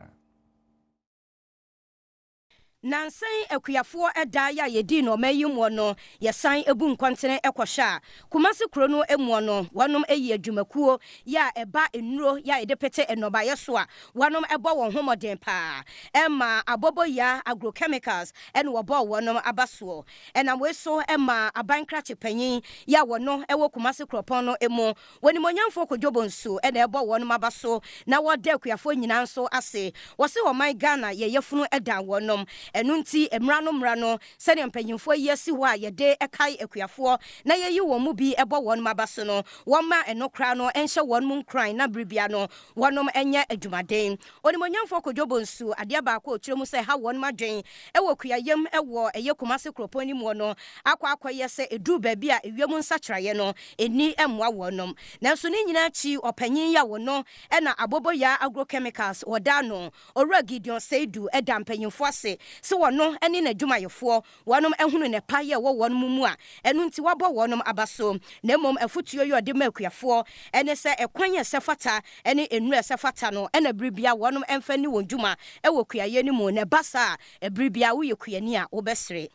Nansan akuafoɔ ɛda yɛ a yɛdii no ɔma yi muɔ no yɛsan ebu nkɔntene ɛkɔhyɛ a Kumase kuro no muɔ no wɔnom ayi adwumakuo yɛ a ɛba nnuro yɛ a yɛde pete nnɔbaeɛ so a wɔnom ɛbɔ wɔn ho mmɔden paa ɛma Aboboyaa Agrochemicals ɛne wɔbɔɔ wɔnom aba soɔ ɛnam wei so ɛma aban krakye panyin yɛ a wɔno ɛwɔ Kumase kuropɔn no mu wɔnimonyamfoɔ Kodwo Bonsu ɛna ɛbɔ wɔnom aba so na wɔda akuafoɔ nyinaa nso ase wɔse ɔman Ghana yɛyɛ funu ɛda wɔnom ɛno nti mmara no mmara no sɛdeɛ mpanyimfoɔ yi asi hɔ a yɛde ɛkae akuafoɔ na yɛyi wɔn mu bi ɛbɔ wɔnom aba so no wɔma ɛno koraa no ɛnhyɛ wɔn mu nkuran na biribia no wɔnom ɛnyɛ adwumaden. Onimonyamfoɔ Kodwo Bonsu adeɛ baako a ɔkyerɛ mu sɛ ha wɔnom adwen ɛwɔ kuayam ɛwɔ ɛyɛ Kumase kuropɔn no mu no akɔ akɔyɛ sɛ ɛduru baabi a ewiem nsakyeraeɛ no ɛni ɛmmoa wɔnom nanso ne nyinaa akyi ɔpanyin yi a wɔno ɛna Aboboyaa Agrochemicals wɔda no Owura Gideon Seidu ɛda mpanyimfoɔ ase sɛ wɔno ne n'adwumayɛfoɔ wɔnom ahunu ne pa yɛ wɔ wɔn mu mu a ɛno nti wabɔ wɔnom aba so na mmom afotuo yi ɔde ma akuafoɔ ɛne sɛ ɛkwan yɛ sɛ fata ɛne nnuro ɛsɛ fata no ɛna biribia wɔnom ɛmfa ni wɔn dwuma ɛwɔ kuayɛ no mu na ɛba saa a ɛbiribia woyɛ kuani a wobɛsere.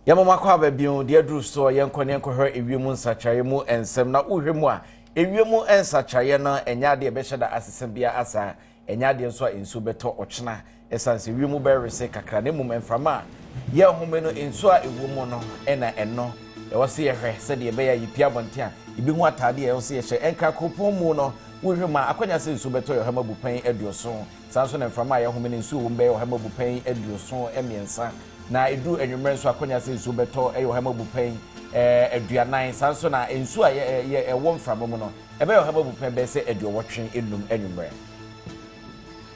Yɛma makɔ aba bio deɛ aduru soɔ yɛnkɔ ne yɛnkɔhwɛ ewiem nsakyeraeɛ mu nsɛm na wohwɛ mu a ewiem nsakyeraeɛ no ɛnyɛ adeɛ ɛbɛhyɛ da asesa bia asa ɛnyɛ adeɛ nso a nsuo bɛtɔ ɔkyena ɛsiane sɛ ewiem bɛrese kakra na mmom mframa a yɛhome no nsuo a ɛwɔ mu no ɛna ɛno ɛwɔ sɛ yɛhwɛ sɛdeɛ ɛbɛyɛ a yɛpie abɔnten a yɛbɛhu ataadeɛ a ɛwɔ sɛ yɛhyɛ ɛnkra kuropɔn mu no wohwɛ mu a akɔnya sɛ nsuo bɛtɔ yɛ ɔhɛma bupɛn 70 saa nso na mframa a yɛhome no nsuo wɔ mu bɛyɛ ɔhɛma bupɛn 73 na ɛduru anwummerɛ nso akɔnya sɛ nsuo bɛtɔ ɛyɛ ɔhɛma bupɛn 40 saa nso na nsuo a ɛwɔ mframa mu no ɛbɛyɛ ɔhɛma bupɛn bɛyɛ sɛ 85 anwummerɛ.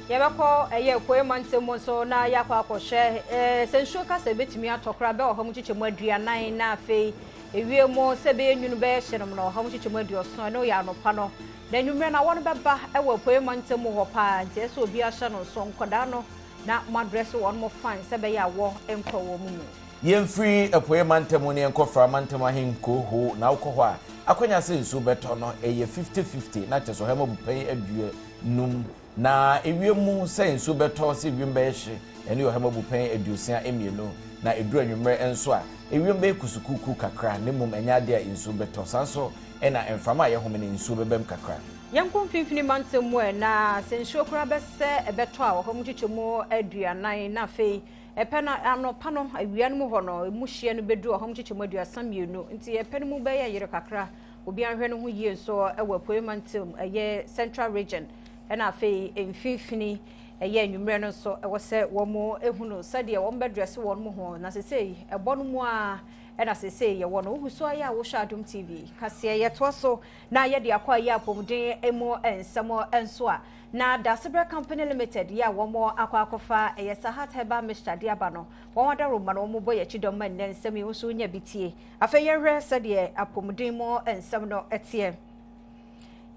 Yɛbɛkɔ ɛyɛ Apueeɛ mantam mu nso na yɛakɔ akɔhwɛ sɛ nsuo kasa ebɛtumi atɔ koraa bɛyɛ 140 na afei ewie mu sɛ ɛbɛyɛ nwunu bɛyɛ hyenom no 170 ɛno yɛ anɔpa no na anwummerɛ no awɔ no bɛba ɛwɔ Apueeɛ mantam mu hɔ paa nti ɛsɛ obi ahyɛ no nso nkɔdaa no na mo adrɛse wɔn mo fine sɛ ɛbɛyɛ awɔ nkɔ wɔn mu. Yɛmfiri Apueeɛ mantam ne yɛnkɔ Fra mantam ahenkuro ho na wokɔ hɔ a akɔnya sɛ nsuo bɛtɔ no ɛyɛ 50-50 na kyɛ sɛ ɔhɛma bupɛn 50 na ewiem mu sɛ nsuo bɛtɔ sɛ ewiem bɛyɛ hye ɛne ɔhɛma bupɛn 62 na ɛduru anwummerɛ nso a ewiem bɛyɛ kusukuku kakra ne mmom ɛnyɛ adeɛ a nsuo bɛtɔ saa nso ɛna mframa a yɛhome no nsuo bɛbɛm kakra. Yɛnkɔ mfimfini mantam mu ɛ na sɛ nsuo koraa bɛsɛ ɛbɛtɔ a 140 na afei ɛpɛ no anɔpa no awia no mu hɔ no emu hyeɛ no bɛduru 132 nti ɛpɛ no mu bɛyɛ yere kakra obi ahwɛ no ho yie nso ɛwɔ Apueeɛ mantam ɛyɛ Central Region ɛna afei mfimfini ɛyɛ anwummerɛ no nso ɛwɔ sɛ wɔn ehunu sɛdeɛ wɔn bɛdrɛse wɔn mu ho na sesei ɛbɔ no mu a ɛna sesei yɛwɔ no wohu so ayɛ a wohwɛ Adom TV kaseɛ yɛtoa so na yɛde akɔ ayɛ apɔmuden mu nsɛm nso a na Dasebrɛ Company Limited yɛ a wɔn akɔ akɔfa ɛyɛ Sahat Herbal Mixture de aba no wɔn adaroma no wɔn bɔ yɛn akyi dɔm ma nnɛ nsɛm yi nso nya bi tie afei yɛhwɛ sɛdeɛ apɔmuden mu nsɛm no ɛteɛ.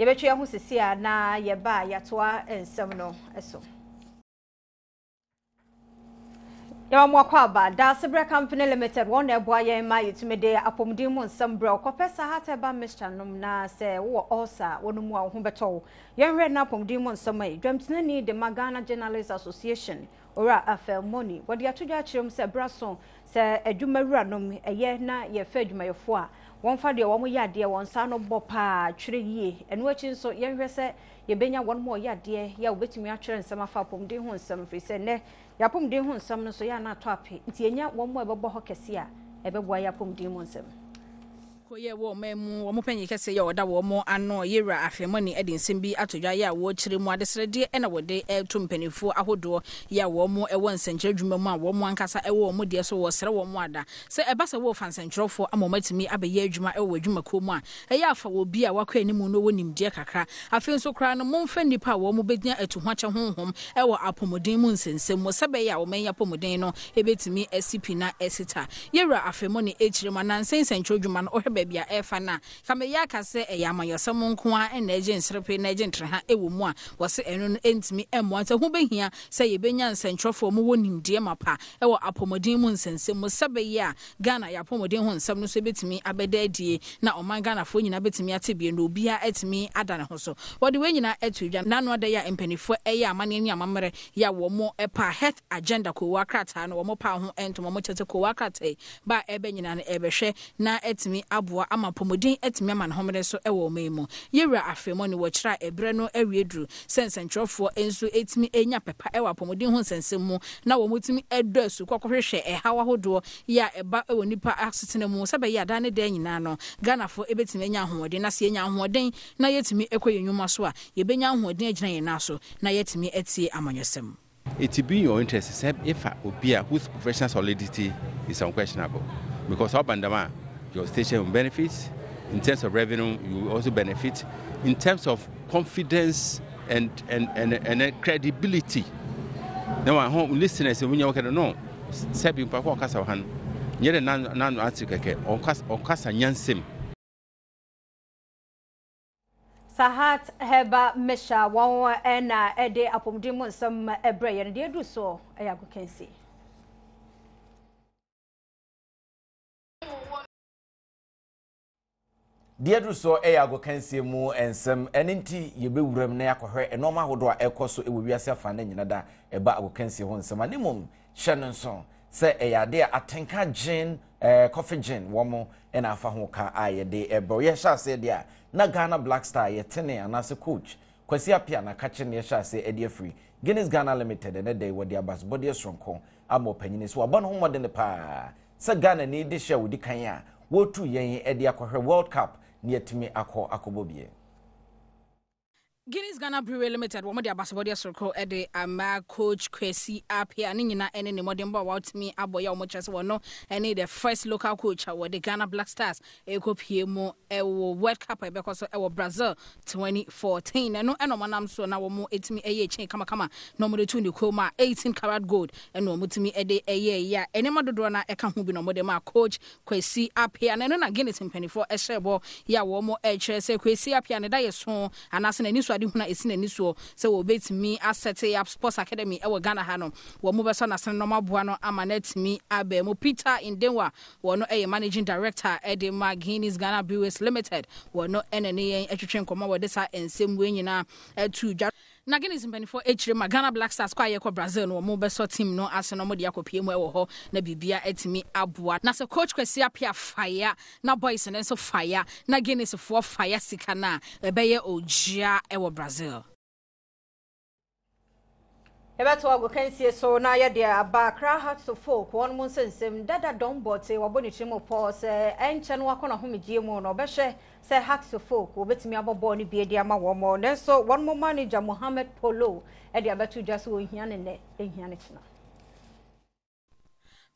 Yɛbɛtwe yɛn ho sisi a na yɛba a yɛatoa nsɛm no so. Yɛma mo akwaaba. Daasebrɛ Company Limited wɔn na ɛboa yɛn ma yɛtumi de apɔmuden mu nsɛm brɛ wo. Kɔpɛ Sahat Herbal Mixture nom na sɛ wowɔ ulcer a wɔnom mu a wo ho bɛtɔ wo. Yɛnhwɛ na apɔmuden mu nsɛm yi. Dwamtenani de ma Ghana Journalists Association, Owura Afel Moni, wɔde ato dwa akyerɛ mu sɛ berɛ aso sɛ adwuma wuranom ɛyɛ na yɛfa adwumayɛfoɔ a wɔmfa deɛ wɔyɛ adeɛ wɔn nsa ano bɔ paa twerɛ yie. Ɛno akyi nso yɛnhwɛ sɛ Yɛbɛnya wɔn a wɔyɛ adeɛ yɛ a wɔbɛtumi atwerɛ nsɛm afa apɔmuden ho nsɛm, ɛfiri sɛ nnɛ yɛn apɔmuden ho nsɛm no nso yɛ a na atɔ ape, nti yɛnya wɔn a ɛbɛbɔ hɔ kɛse a, ɛbɛboa yɛn apɔmuden mu nsɛm. Koyɛ wɔ ɔman mu, wɔn panyin kɛse yɛ a ɔda wɔn ano, Yewura Afemoni de nsɛm bi ato dwa yɛ a wɔrekyerɛ mu adesrɛdeɛ na wɔde reto mpanimfoɔ ahodoɔ yɛ a wɔn wɔ nsɛnkyerɛ adwuma mu a wɔn ankasa wɔ wɔn deɛ so wɔresrɛ wɔn ada sɛ ɛba sɛ wɔrefa nsɛnkyerɛwfoɔ ama wɔn atumi abɛyɛ adwuma wɔ w'adwumakuo mu a Ɛyɛ a fa obi a wakɔ anim na ɔwɔ nimdeɛ kakra. Afei nso koraa no, momfa nnipa a wɔbɛnya atuhoakyɛ honhom wɔ apɔmuden mu nsɛnsɛm mu sɛ ɛbɛyɛ a ɔman yi apɔmuden no bɛtumi asi pi na asi ta. Yɛwura afe mu ne akyire mu anansɛ nsɛntwerɛ dwuma no, wohwɛ baabi a ɛrefa no a, ka meyɛ aka sɛ ɛyɛ amanyɔsɛm nko ara na ɛgye nserepe na ɛgye ntreha wɔ mu a, wɔse ɛno no ɛntumi mmoa. Nti ɛho bɛhia sɛ yɛbɛnya nsɛntwerɛfoɔ a wɔwɔ nimdeɛ mapa wɔ apɔmuden mu nsɛnsɛm mu sɛ ɛbɛyɛ a Ghana yɛ apɔmuden ho nsɛm no nso bɛtumi abɛda adie na ɔman Ghanafoɔ nyinaa bɛtumi ate bie na obiara atumi ada ne ho so. Wɔde wei nyinaa ato dwa n'ano ada yi a mpaninfoɔ ɛyɛ amanneɛ ne amammerɛ yi a wɔn paa Health Agenda koowaa krataa no wɔn paa ho ntoma wɔn kyerɛ sɛ koowaa krataa yi ba a ɛreba nyinaa no ɛrebɛhwɛ na atumi aboa ama apɔmuden atumi ama ne homene so wɔ ɔman yi mu. Yɛwura Afemoni wɔ kyerɛ a ɛberɛ no awie duru sɛ nsɛntwerɛfoɔ nso tumi nya pɛpa wɔ apɔmuden ho nsɛnsɛm mu na wɔtumi dɔ asu kɔ kɔhwehwɛ ɛhaw ahodoɔ yi a ɛba wɔ nnipa asetena mu sɛ ɛbɛyɛ a daa ne daa nyinaa no Ghanafoɔ bɛtumi anya ahoɔden na sɛ yɛnya ahoɔden na yɛtumi kɔ yɛn nnwuma so a yɛbɛnya ahoɔden agyina yɛn nan so na yɛatumi atie amanyɔsɛm. It will be in your interest sɛ efa obi a whose professional solidity is unquestionable because ɔba no dɛm a your station will benefit in terms of revenue you will also benefit in terms of confidence and and and and credibility na wɔn ho listeners wɔn nyɛ wɔkɛ no sɛbi mpa kɔ ɔkasa wɔ ha no nyɛ dɛ n'ano ate kɛkɛ ɔkasa ɔkasa nyansam. Sahat Herbal Mixture wɔn na ɛde apɔmuden mu nsɛm brɛ yɛn deɛ aduru soɔ ɛyɛ agokansie. Deɛ aduru soɔ yɛ agokansie mu nsɛm, ɛno nti yɛbɛwura mu na yɛakɔhwɛ nnoɔma ahodoɔ a ɛrekɔ so wɔ wiase afa no nyina da ɛba agokansie ho nsɛm a ne mmom hyɛ no nso sɛ ɛyɛ adeɛ a atenka gyen eh, coffee gyen wɔn na afa ho ka a yɛde ɛbrɛ yɛhyɛ aseɛ deɛ a na Ghana Black Star yɛtene anaasɛ coach Kwasi Appiah na kakye ne yɛhyɛ aseɛ ɛde afiri Guinness Ghana Limited ɛnɛ da yi wɔde abasobɔdeɛ soronko ama ɔpanyini so wabɔ ne ho mmɔden paa Sɛ Ghanani dehye a ɔdi kan a wɔretu yɛn de akɔhwɛ World Cup na yɛatumi akɔ akɔbɔ bi. Guinness Ghana Brewery Limited wɔn de abasobɔdeɛ soroko de ama Coach Kwesi Appiah ne nyina ne ne mmɔdenbɔ a watumi abɔ yɛ a wɔn kyerɛ sɛ wɔno ne the first local coach a wɔde Ghana Black Stars rekɔ pie mu wɔ World Cup a ɛbɛkɔ so wɔ Brazil 2014 na ɛno na wɔnam so na wɔtumi yɛ kyen kamakama na wɔde to ne kɔn mu a 18 karat gold na wɔtumi de yɛ yɛ a nneɛma dodoɔ no ɛka ho bi na wɔde ma coach Kwesi Appiah na ɛno na Guinness mpanimfoɔ hyɛ bɔ yɛ a wɔn kyerɛ sɛ Kwesi Appiah ne da yɛ so anaasɛ n'ani so adehunu a ɛsi n'ani soɔ sɛ wɔbɛtumi asɛte up sports academy wɔ Ghana ha no wɔn bɛsɔ n'asene na wɔaboa no ama no atumi aba mu. Peter Ndenwa Wɔno yɛ Managing Director de ma Guinness Ghana Breweries Limited. Wɔno na ne yɛn twetwe nkɔmmɔ a wɔde saa nsɛm wei nyinaa too dwa. Na Guinness mpaninfoɔ akyire ma Ghana Black Stars kɔ a yɛkɔ Brazil no wɔn bɛsɔ team no ase na wɔde akɔpue mu wɔ hɔ na biribia atumi aboa. Na sɛ Coach Kwesi Appiah fire na boys no nso fire na Guinness foɔ fire sika no a ɛbɛyɛ ogya wɔ Brazil. Yɛbɛto agokansie so na yɛde aba Accra Hearts of Oak wɔn mu nsɛnsɛm dada Don Bortey wabɔ ne tirim pɔ sɛ ɛnkyɛ no wakɔ n'ahomegyeɛ mu na ɔbɛhwɛ sɛ Hearts of Oak wɔbɛtumi abɔ bɔɔl no bi de ama wɔn nanso wɔn mo manager Mohammed Polo de abɛto dwa sɛ wɔnhia ne nnɛ ɛnhia ne kyena.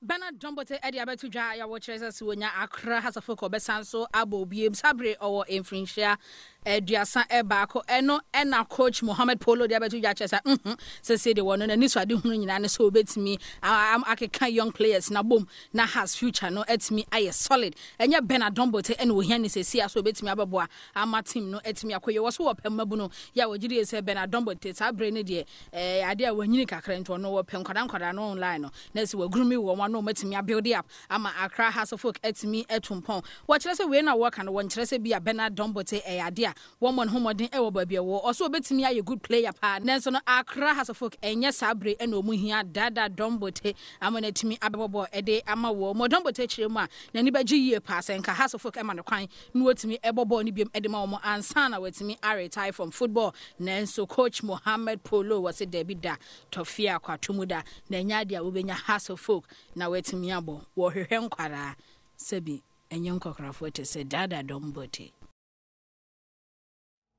Bernard Dombote de abɛto dwa a wɔkyerɛ sɛ sɛ wɔnya Accra Hearts-of-Oak ɔbɛsan so abɔ biem saa bere ɔwɔ mfirinhyia 31. Ɛno na coach Mohamed Polo de abɛto dwa kyerɛ sɛ mhm sɛsei deɛ wɔno n'ani so adehunu nyinaa ne sɛ wɔbɛtumi akeka young players no abom na Hearts future no atumi ayɛ solid. Ɛnyɛ Bernard Dombote na wɔhia ne sɛsei a sɛ wɔbɛtumi abɛboa ama team no atumi akɔ yie. Wɔ so wɔpɛ mmabunu yɛ a wɔgye die sɛ Bernard Dombote saa bere no deɛ ɛyɛ adeɛ a wanyini kakra nti ɔno wɔpɛ nkwadaa nkwadaa no online no na sɛ wɔagroom wɔn a na wɔatumi abuild up ama Accra Hearts of Oak atumi atu mpɔn. Wɔkyerɛ sɛ wei no a wɔka no wɔnkyerɛ sɛ bi a Bernard Dombote ɛyɛ adeɛ a wɔmmɔ ne ho mmɔden wɔ baabi a ɔwɔ. Ɔso ɔbɛtumi ayɛ good player paa nanso no Accra Hearts of Oak ɛnyɛ saa bere na wɔn hia Dada Dombote ama no atumi abɛbɔ bɔɔl de ama wɔn. Dombote kyerɛ mu a n'ani bɛgye yie paa sɛ nka Hearts of Oak ma no kwan na watumi bɔ bɔɔl no biom de ma wɔn ansa na watumi a retire from football. Nanso coach Mohammed Polo wɔse dabi da, tɔfeɛ akwato mu da, na ɛnyɛ adeɛ a wobɛnya Hearts of Oak na watumi abɔ. Wɔhwehwɛ nkwadaa sɛbi ɛnyɛ nkɔkorafoɔ te sɛ Dada Dombote.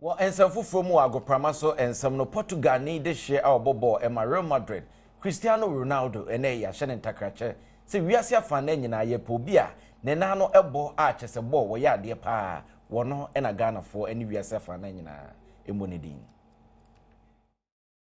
Wɔ nsɛm foforɔ mu wɔ agoprama so nsɛm no, Portugalni dehyeɛ a ɔbɔ bɔɔl ma Real Madrid, Cristiano Ronaldo, ɛnnɛ yɛahyɛ no ntakrakyɛ sɛ wiase afanan nyinaa yɛpɛ obi a ne nan ano bɔ a kyɛsɛ bɔɔl wɔyɛ adeɛ paa, wɔno na Ghanafoɔ ne wiase afanan nyinaa mmɔ ne din.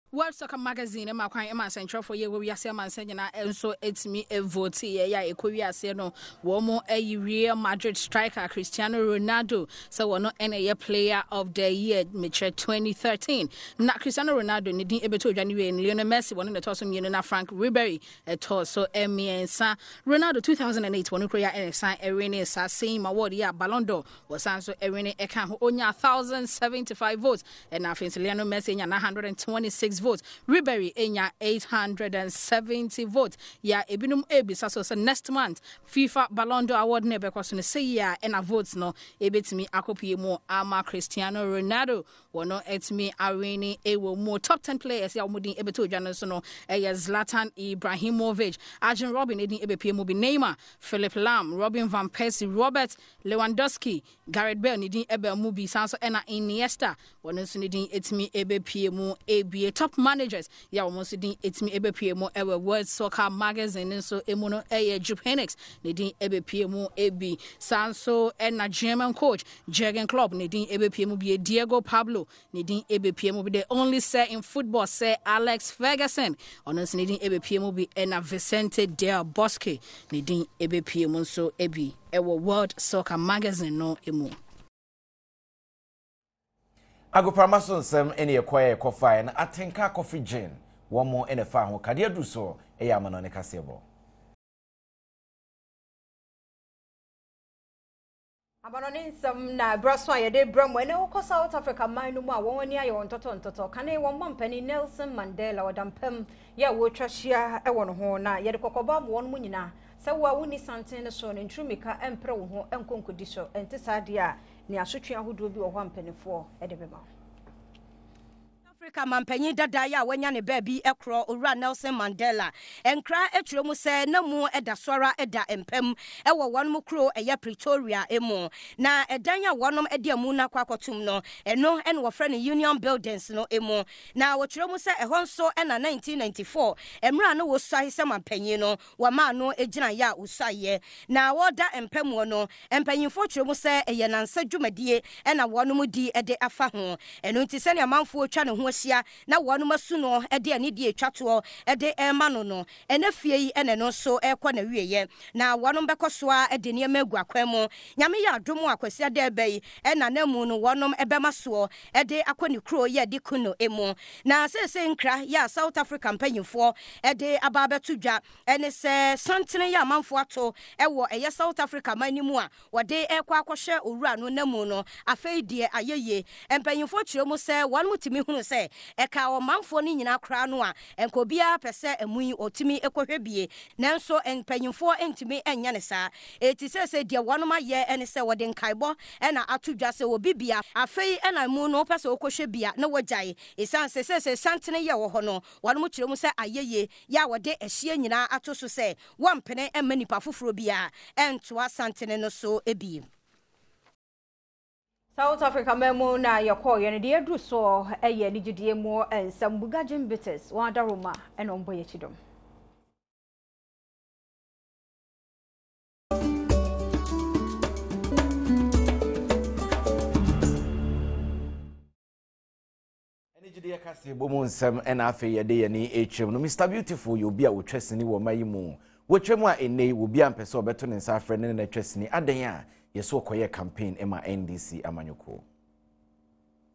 World Soccer Magazine ma kwan ma nsɛnkyerɛwfo yɛ wɔ wiase amansan nyinaa nso tumi vote yɛ a ɛkɔ wiase no wɔn ayi Real Madrid striker Cristiano Ronaldo sɛ wɔn na ɛyɛ player of the year mekyerɛ 2013 na Cristiano Ronaldo ne din ɛbɛtɔ odwa no wie no Lionel Messi wɔn na ɛtɔ so mmienu na Frank Ribery ɛtɔ so mmiɛnsa. Ronaldo 2008 wɔn kuro yɛ a ɛna san ɛwene saa same award yi a Ballon d'Or Wɔsan nso wene ɛka ho, ɔnyaa 1,075 votes, ɛna afei nso Lionel Messi nya 926 votes, Ribery nya 870 votes. Ya ebinom ebisa so sɛ next month FIFA Ballon d'Or award no ɛbɛkɔ so no sɛ yi a ɛna votes no ebetumi akɔpue mu ama Cristiano Ronaldo wɔn atumi awene ɛwɔ mu. Top 10 players a wɔn din ɛbɛtɔ odwa no nso no ɛyɛ Zlatan Ibrahimovic, Arjen Robben edin ɛbɛpue mu bi, Neymar, Philipp Lahm, Robin van Persie, Robert Lewandowski, Gareth Bale ne din baa mu bi, saa nso na Iniesta wɔn nso ne din tumi bɛpue mu ebie. Top managers yɛ a wɔn nso din tumi bɛpue mu wɔ World Soccer Magazine no nso mu no yɛ Jupp Heynckes ne din bɛpue mu bi. Saa nso na German coach Jurgen Klopp ne din bɛpue mu bie. Diego Pablo Ne din ebepue mu bi The Only Sir in Football Sir Alex Ferguson, ɔno nso ne din ebepue mu bi ɛna Vicente Del Bosque ne din ebepue mu nso bi ɛwɔ World Soccer Magazine no mu. Agoprama so nsɛm ne ɛkɔɛ a ɛkɔfaeɛ no Atenka Coffee Gin wɔn mo na ɛfaa ho kadeɛ aduru soɔ ɛyɛ amanɔne kaseɛbɔ. Amanɔne nsɛm na ɛberɛ so a yɛde brɛ mo. Ɛnɛ wokɔ South Africa man no mu a wɔn ani ayɛ wɔn ntɔtɔntɔtɔ. Kane wɔn mampanin Nelson Mandela ɔda mpam yɛ a wɔretwa hyia wɔ ne ho na yɛde kɔkɔbɔ ama wɔn mu nyinaa sɛ wo a wonni santen no so no nturu mmirika mpere wo ho nkɔ nkɔdi so. Ɛnte saa deɛ a ne asotwe ahodoɔ bi wɔ hɔ a mpanimfoɔ de bɛma wo. Afrika mampanyin dada yi a wanya ne baabi korɔ, Owura Nelson Mandela, nkra kyerɛ mu sɛ na mu da so ara da mpa mu wɔ wɔn kuro ɛyɛ Pretoria mu. Na ɛdan a wɔn de amu no akɔ akɔtom no, ɛno na wɔfrɛ no Union Buildings no mu. Na wɔkyerɛ mu sɛ ɛhɔ nso na 1994 mmerɛ a na wɔsuae sɛ mampanyin no, Wɔmaa no gyinaeɛ a ɔsuaeɛ. Na wɔreda mpa muo no, mpanyimfoɔ kyerɛ mu sɛ ɛyɛ nansa dwumadie na wɔnom di de afa ho. Ɛno nti sɛdeɛ amanfoɔ retwa ne ho ahyia na wɔnom asu no de anidie retwa toɔ de rema no no, ɛnɛ fie yi na ɛno nso rekɔ n'awieɛ. Na wɔnom bɛkɔ so ara de nneɛma agu akwan mu. Nyame yɛ adom a Kwasiada reba yi na n'amu no wɔnom bɛma soɔ de akɔ ne kuro yɛ de Kuno mu. Na seesei nkra yɛ a South Africa mpanyimfoɔ de aba abɛto dwa ne sɛ santene yɛ amanfoɔ ato wɔ ɛyɛ South Africa man no mu a wɔde rekɔ akɔhyɛ owura no namu no afei deɛ ayɛ yie. Mpanyimfoɔ kyerɛ mu sɛ wɔn tumi hunu sɛ ɛkaa ɔmanfoɔ no nyinaa koraa no a nka obiara pɛ sɛ amu yi ɔtumi kɔhwɛ bie nanso mpanyimfoɔ ntumi nyɛ no saa. Enti seesei deɛ wɔnom ayɛ ne sɛ wɔde nkaebɔ na ato dwa sɛ obi bia afei na amu no wopɛ sɛ wokɔhwɛ bi a na wagyae esiane sɛ seesei santene yɛ wɔ hɔ no wɔnom kyerɛ mu sɛ ayɛyie yɛ a wɔde ɛhyeɛ nyinaa ato so sɛ wɔmpene mma nipa foforɔ biara ntoa santene no so bi. South Africa man mu na yɛkɔɔeɛ no, deɛ aduru soɔ yɛ anigyedie mu nsɛm. Bugajin Bitters, wɔn adaworoma na wɔbɔ yɛn akyi dɔm. Afidie kaseɛbɔ mu nsɛm na afei yɛde yɛn ani rekyerɛ mu no, Mister Beautiful yɛ obi a ɔtwa sini wɔ ɔman yi mu. Wɔtwa mu a ɛnnɛ yi, obiara mpɛ sɛ ɔbɛto ne nsa afrɛ no ne no atwa sini. Adɛn a yɛso ɔkɔyɛɛ campaign ma NDC amanyɔkuo.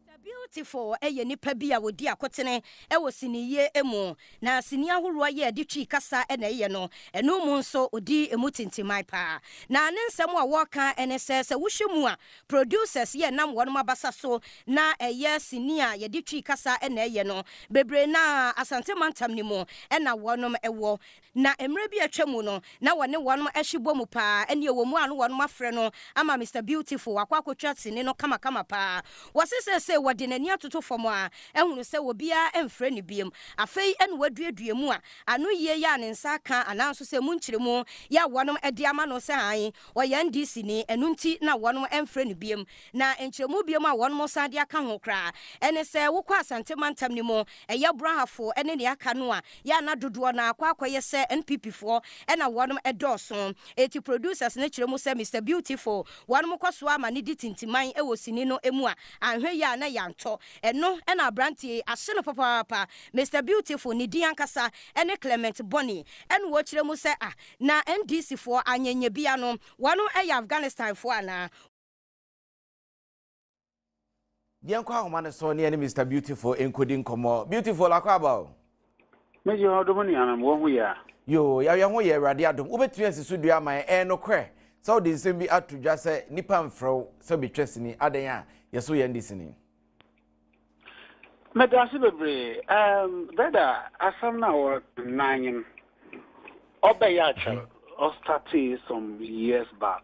Mister Beautiful yɛ nipa bi a ɔdi akotene wɔ siniyie mu, na sini ahoroɔ yi a ɛde Twi kasa na ɛyɛ no, ɛno mu nso ɔdi emu tintiman paa. Na ne nsɛm a ɔreka ne sɛ, sɛ wohwɛ mu a, producers yi a ɛnam wɔnom abasa so na ɛyɛ sini a yɛde Twi kasa na ɛyɛ no, bebree no ara Asante mantam no mu na wɔnom wɔ. Na mmerɛ bi a atwa mu no, na wɔne wɔnom hye bɔ mu paa, ɛnneɛ wɔ mu a no wɔnom afrɛ no ama Mister Beautiful wakɔ akɔtwa sini no kamakama paa. Wɔse seesei wɔde n'ani atoto fam a, ahunu sɛ obiara mfrɛ no biom. Afei na waduadua mu a ano yie yɛ a ne nsa aka anaa nso sɛ emu nkyerɛmu yɛ a wɔnom de ama no sɛ aane ɔyɛ NDC ni, ɛno nti na wɔnom mfrɛ no biom. Na nkyerɛmu biom a wɔnom san de aka ho koraa ne sɛ wokɔ Asante mantam no mu, ɛyɛ Brahafo ne nea aka no a, yɛ a na dodoɔ no ara akɔ akɔyɛ sɛ NPP foɔ na wɔnom dɔɔso. Enti producers no kyerɛ mu sɛ Mister Beautiful wɔnom kɔ so ara ma no di tintiman wɔ sini no mu a, anhwɛ yie a na yɛantɔ. Ɛno na abranteɛ yi ahye no papaapa. Mister Beautiful ne din ankasa ne Clement Bonney. Ɛna ɔkyerɛ mu sɛ ah na NDC foɔ anyanya bia no wɔnom yɛ Afghanistan foɔ anaa? Yɛnkɔ ahoma no so ne yɛne Mr. Beautiful nkɔdi nkɔmmɔ. Beautiful, akɔ aba o. Megye hɔ dom nuanom, wɔn ho yɛ a. Yoo, yɛayɛ ho yɛ Awurade adom. Wobɛtumi asi so dua ama yɛn? Ɛyɛ nokorɛ sɛ wode nsɛm bi ato dwa sɛ nnipa mfrɛ wo sɛ bɛtwa sini, adɛn a yɛso yɛn de sini? Meda ase bebree. Um, brother, asɛm no a wɔka no nye no, ɔbɛyɛ akyɛr. Ɔstartee some years back.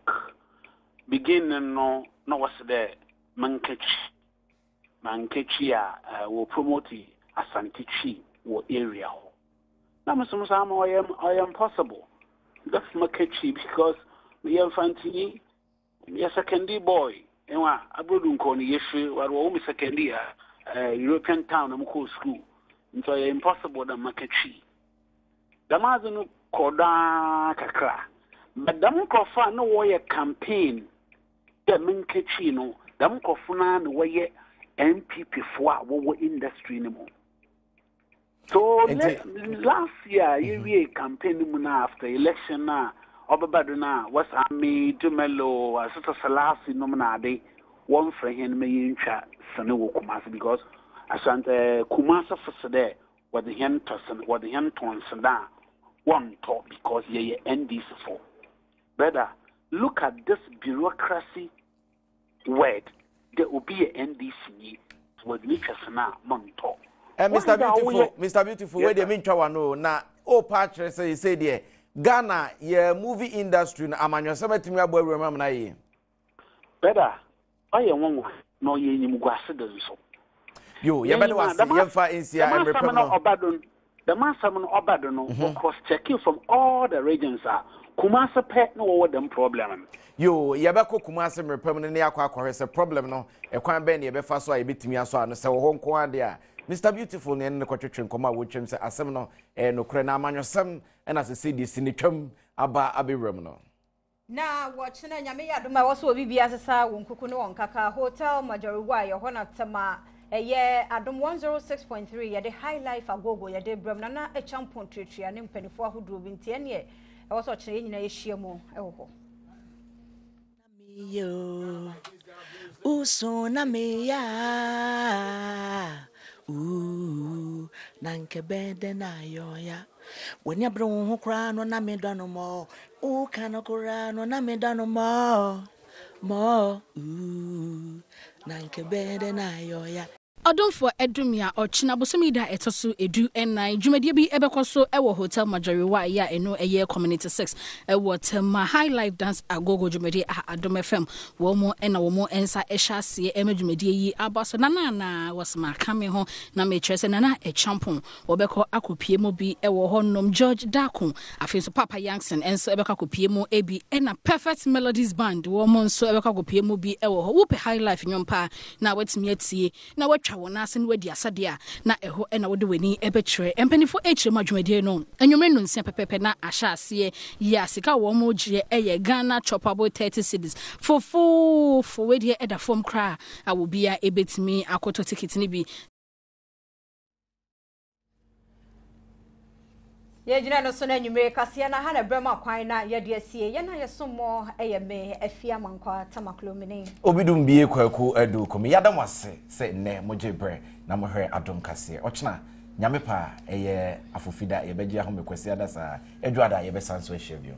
Beginning no, na wɔse dɛ menka Twi. Manka Twi a, uh, wɔ promote Asante Twi wɔ area hɔ. Na me so me ama ɔyɛ ɔyɛ impossible. Dɛ mɛka Twi because meyɛ Mfantsenyi. Meyɛ secondary boy. Ewa, abrodu nkɔ no yɛfiri, ware wɔwo me secondary a, eh, European town na mokɔɔ school. Nti ɔyɛ impossible dɛ mɛka Twi. Dɛm adze no kɔɔ do ara kakra. But dɛm nkorɔfo a na wɔyɛ campaign dɛ menka Twi no, dɛm nkorɔfo no ara na wɔyɛ NPP fo a wɔwɔ industry no mu. So last year mm-hmm. yɛwie campaign no mu no after election no a ɔbɛba do no a wɔsaa me Dumelo Asesa Selasi nom na ade wɔmfrɛ hɛn ma yɛntwa sene wɔ Kumasi because Asante eh, Kumasi fo se dɛ wɔdze hɛn tɔ sen wɔdze hɛn tɔ nseda a wɔnntɔ because yɛyɛ NDC fo. Brother, look at this bureaucracy word dɛ obi yɛ NDC nyi wɔdze ne twa sene a monntɔ. Eh, Mr. Beautiful, Mr. Beautiful, wei deɛ mentwa w'ano o, na wopa akyerɛ sɛ yɛsei deɛ Ghana yɛ movie industry no amanyɔsɛm atumi abɔ awuram amena yie. Brother, ɔyɛ nwanwa na ɔyɛ enyimguase de nso. Yo, yɛbɛda wo ase, yɛmfa nsia mmerɛ pam no. Ɔba do no, dɛm asɛm no ɔba do no, mhm. wɔ cross checking from all the regions a, Kumase pɛ na wɔwɔ dɛm problem no. Yo, yɛbɛkɔ Kumase mmerɛ pam no ne akɔ akɔhwɛ sɛ problem no, ɛkwan bɛn na yɛbɛfa so a yɛbɛtumi asɔ ano, sɛ wɔ hɔ nko ara deɛ a. Mr Beautiful ne ɛne no kɔtwetwe nkɔmmɔ a wɔtwam sɛ asɛm no ɛyɛ nokorɛ na amanyɔsɛm ɛna sɛ sɛ deɛ si ne twam aba abɛwuram no. Na wɔkyena Nyame yɛ adom a ɛwɔ sɛ obi biara sesa wɔn kuku ne wɔn nkaka Hotel Majoriwa yɛ hɔ na Tema ɛyɛ Adom 106.3 yɛde High Life agogo yɛde brɛ mu Nana Acheampong tuatua ne mpaninfoɔ ahodoɔ bi nti ɛneɛ ɛwɔ sɛ ɔkyena yɛn nyinaa yɛhyia mu ɛwɔ hɔ. Uso na meya ooh na nkɛ bɛn dɛ na ayɔya W'ani abere wo ho koraa no na medɔ no mɔɔ Woka no koraa no na medɔ no mɔɔ mɔɔ ooh na nkɛ bɛn dɛ na ayɔya. Ɔdomfoɔ Adum a ɔkyena bosome yi da a ɛtɔ so edu nnan dwumadie bi bɛkɔ so wɔ Hotel Majoriwa yi a ɛno ɛyɛ Community 6 wɔ Tema High Life Dance Agogo dwumadie a Adom FM wɔn na wɔn nsa hyɛ aseɛ ɛma dwumadie yi aba so. Nana anaa wɔsoma ka me ho na mekyerɛ sɛ Nana Acheampong wɔbɛkɔ akɔpie mu bi wɔ hɔ nom, George Darko, afei nso Papa Yankson nso bɛkɔ akɔpie mu bi, ɛna Perfect Melodies Band wɔn nso bɛkɔ akɔpie mu bi wɔ hɔ. Wopɛ high life nnwom paa na woatumi atie na woatwa wo nan ase na woadi asa deɛ a, na ɛhɔ na wode w'ani bɛkyerɛ. Mpanimfoɔ rekyerɛ mu a dwumadie no anwummere nnɔnsia pɛpɛɛpɛ na ahyɛ aseɛ yie a sika a wɔgyeɛ yɛ Ghana choppable 30 cedis fofoofo. Wei deɛ ɛda fam koraa a obiara bɛtumi akɔtɔ tikiti no bi. Yɛgyina no so no anwummere kaseɛ no ha na ɛbrɛ mu akwan na yɛde asie. Yɛn a yɛsom mo yɛ me Afie Amankwa Tamaklomini. Obidum Bie Kwaku Adu Kumi. Yɛada mo ase sɛ nnɛ mogye berɛ na mohwɛ Adom Kaseɛ. Ɔkyena, Nyame pɛ a, ɛyɛ Afofida, yɛbɛgye ahome Kwasiada saa, Adwoada yɛbɛsan nso ahyia bio.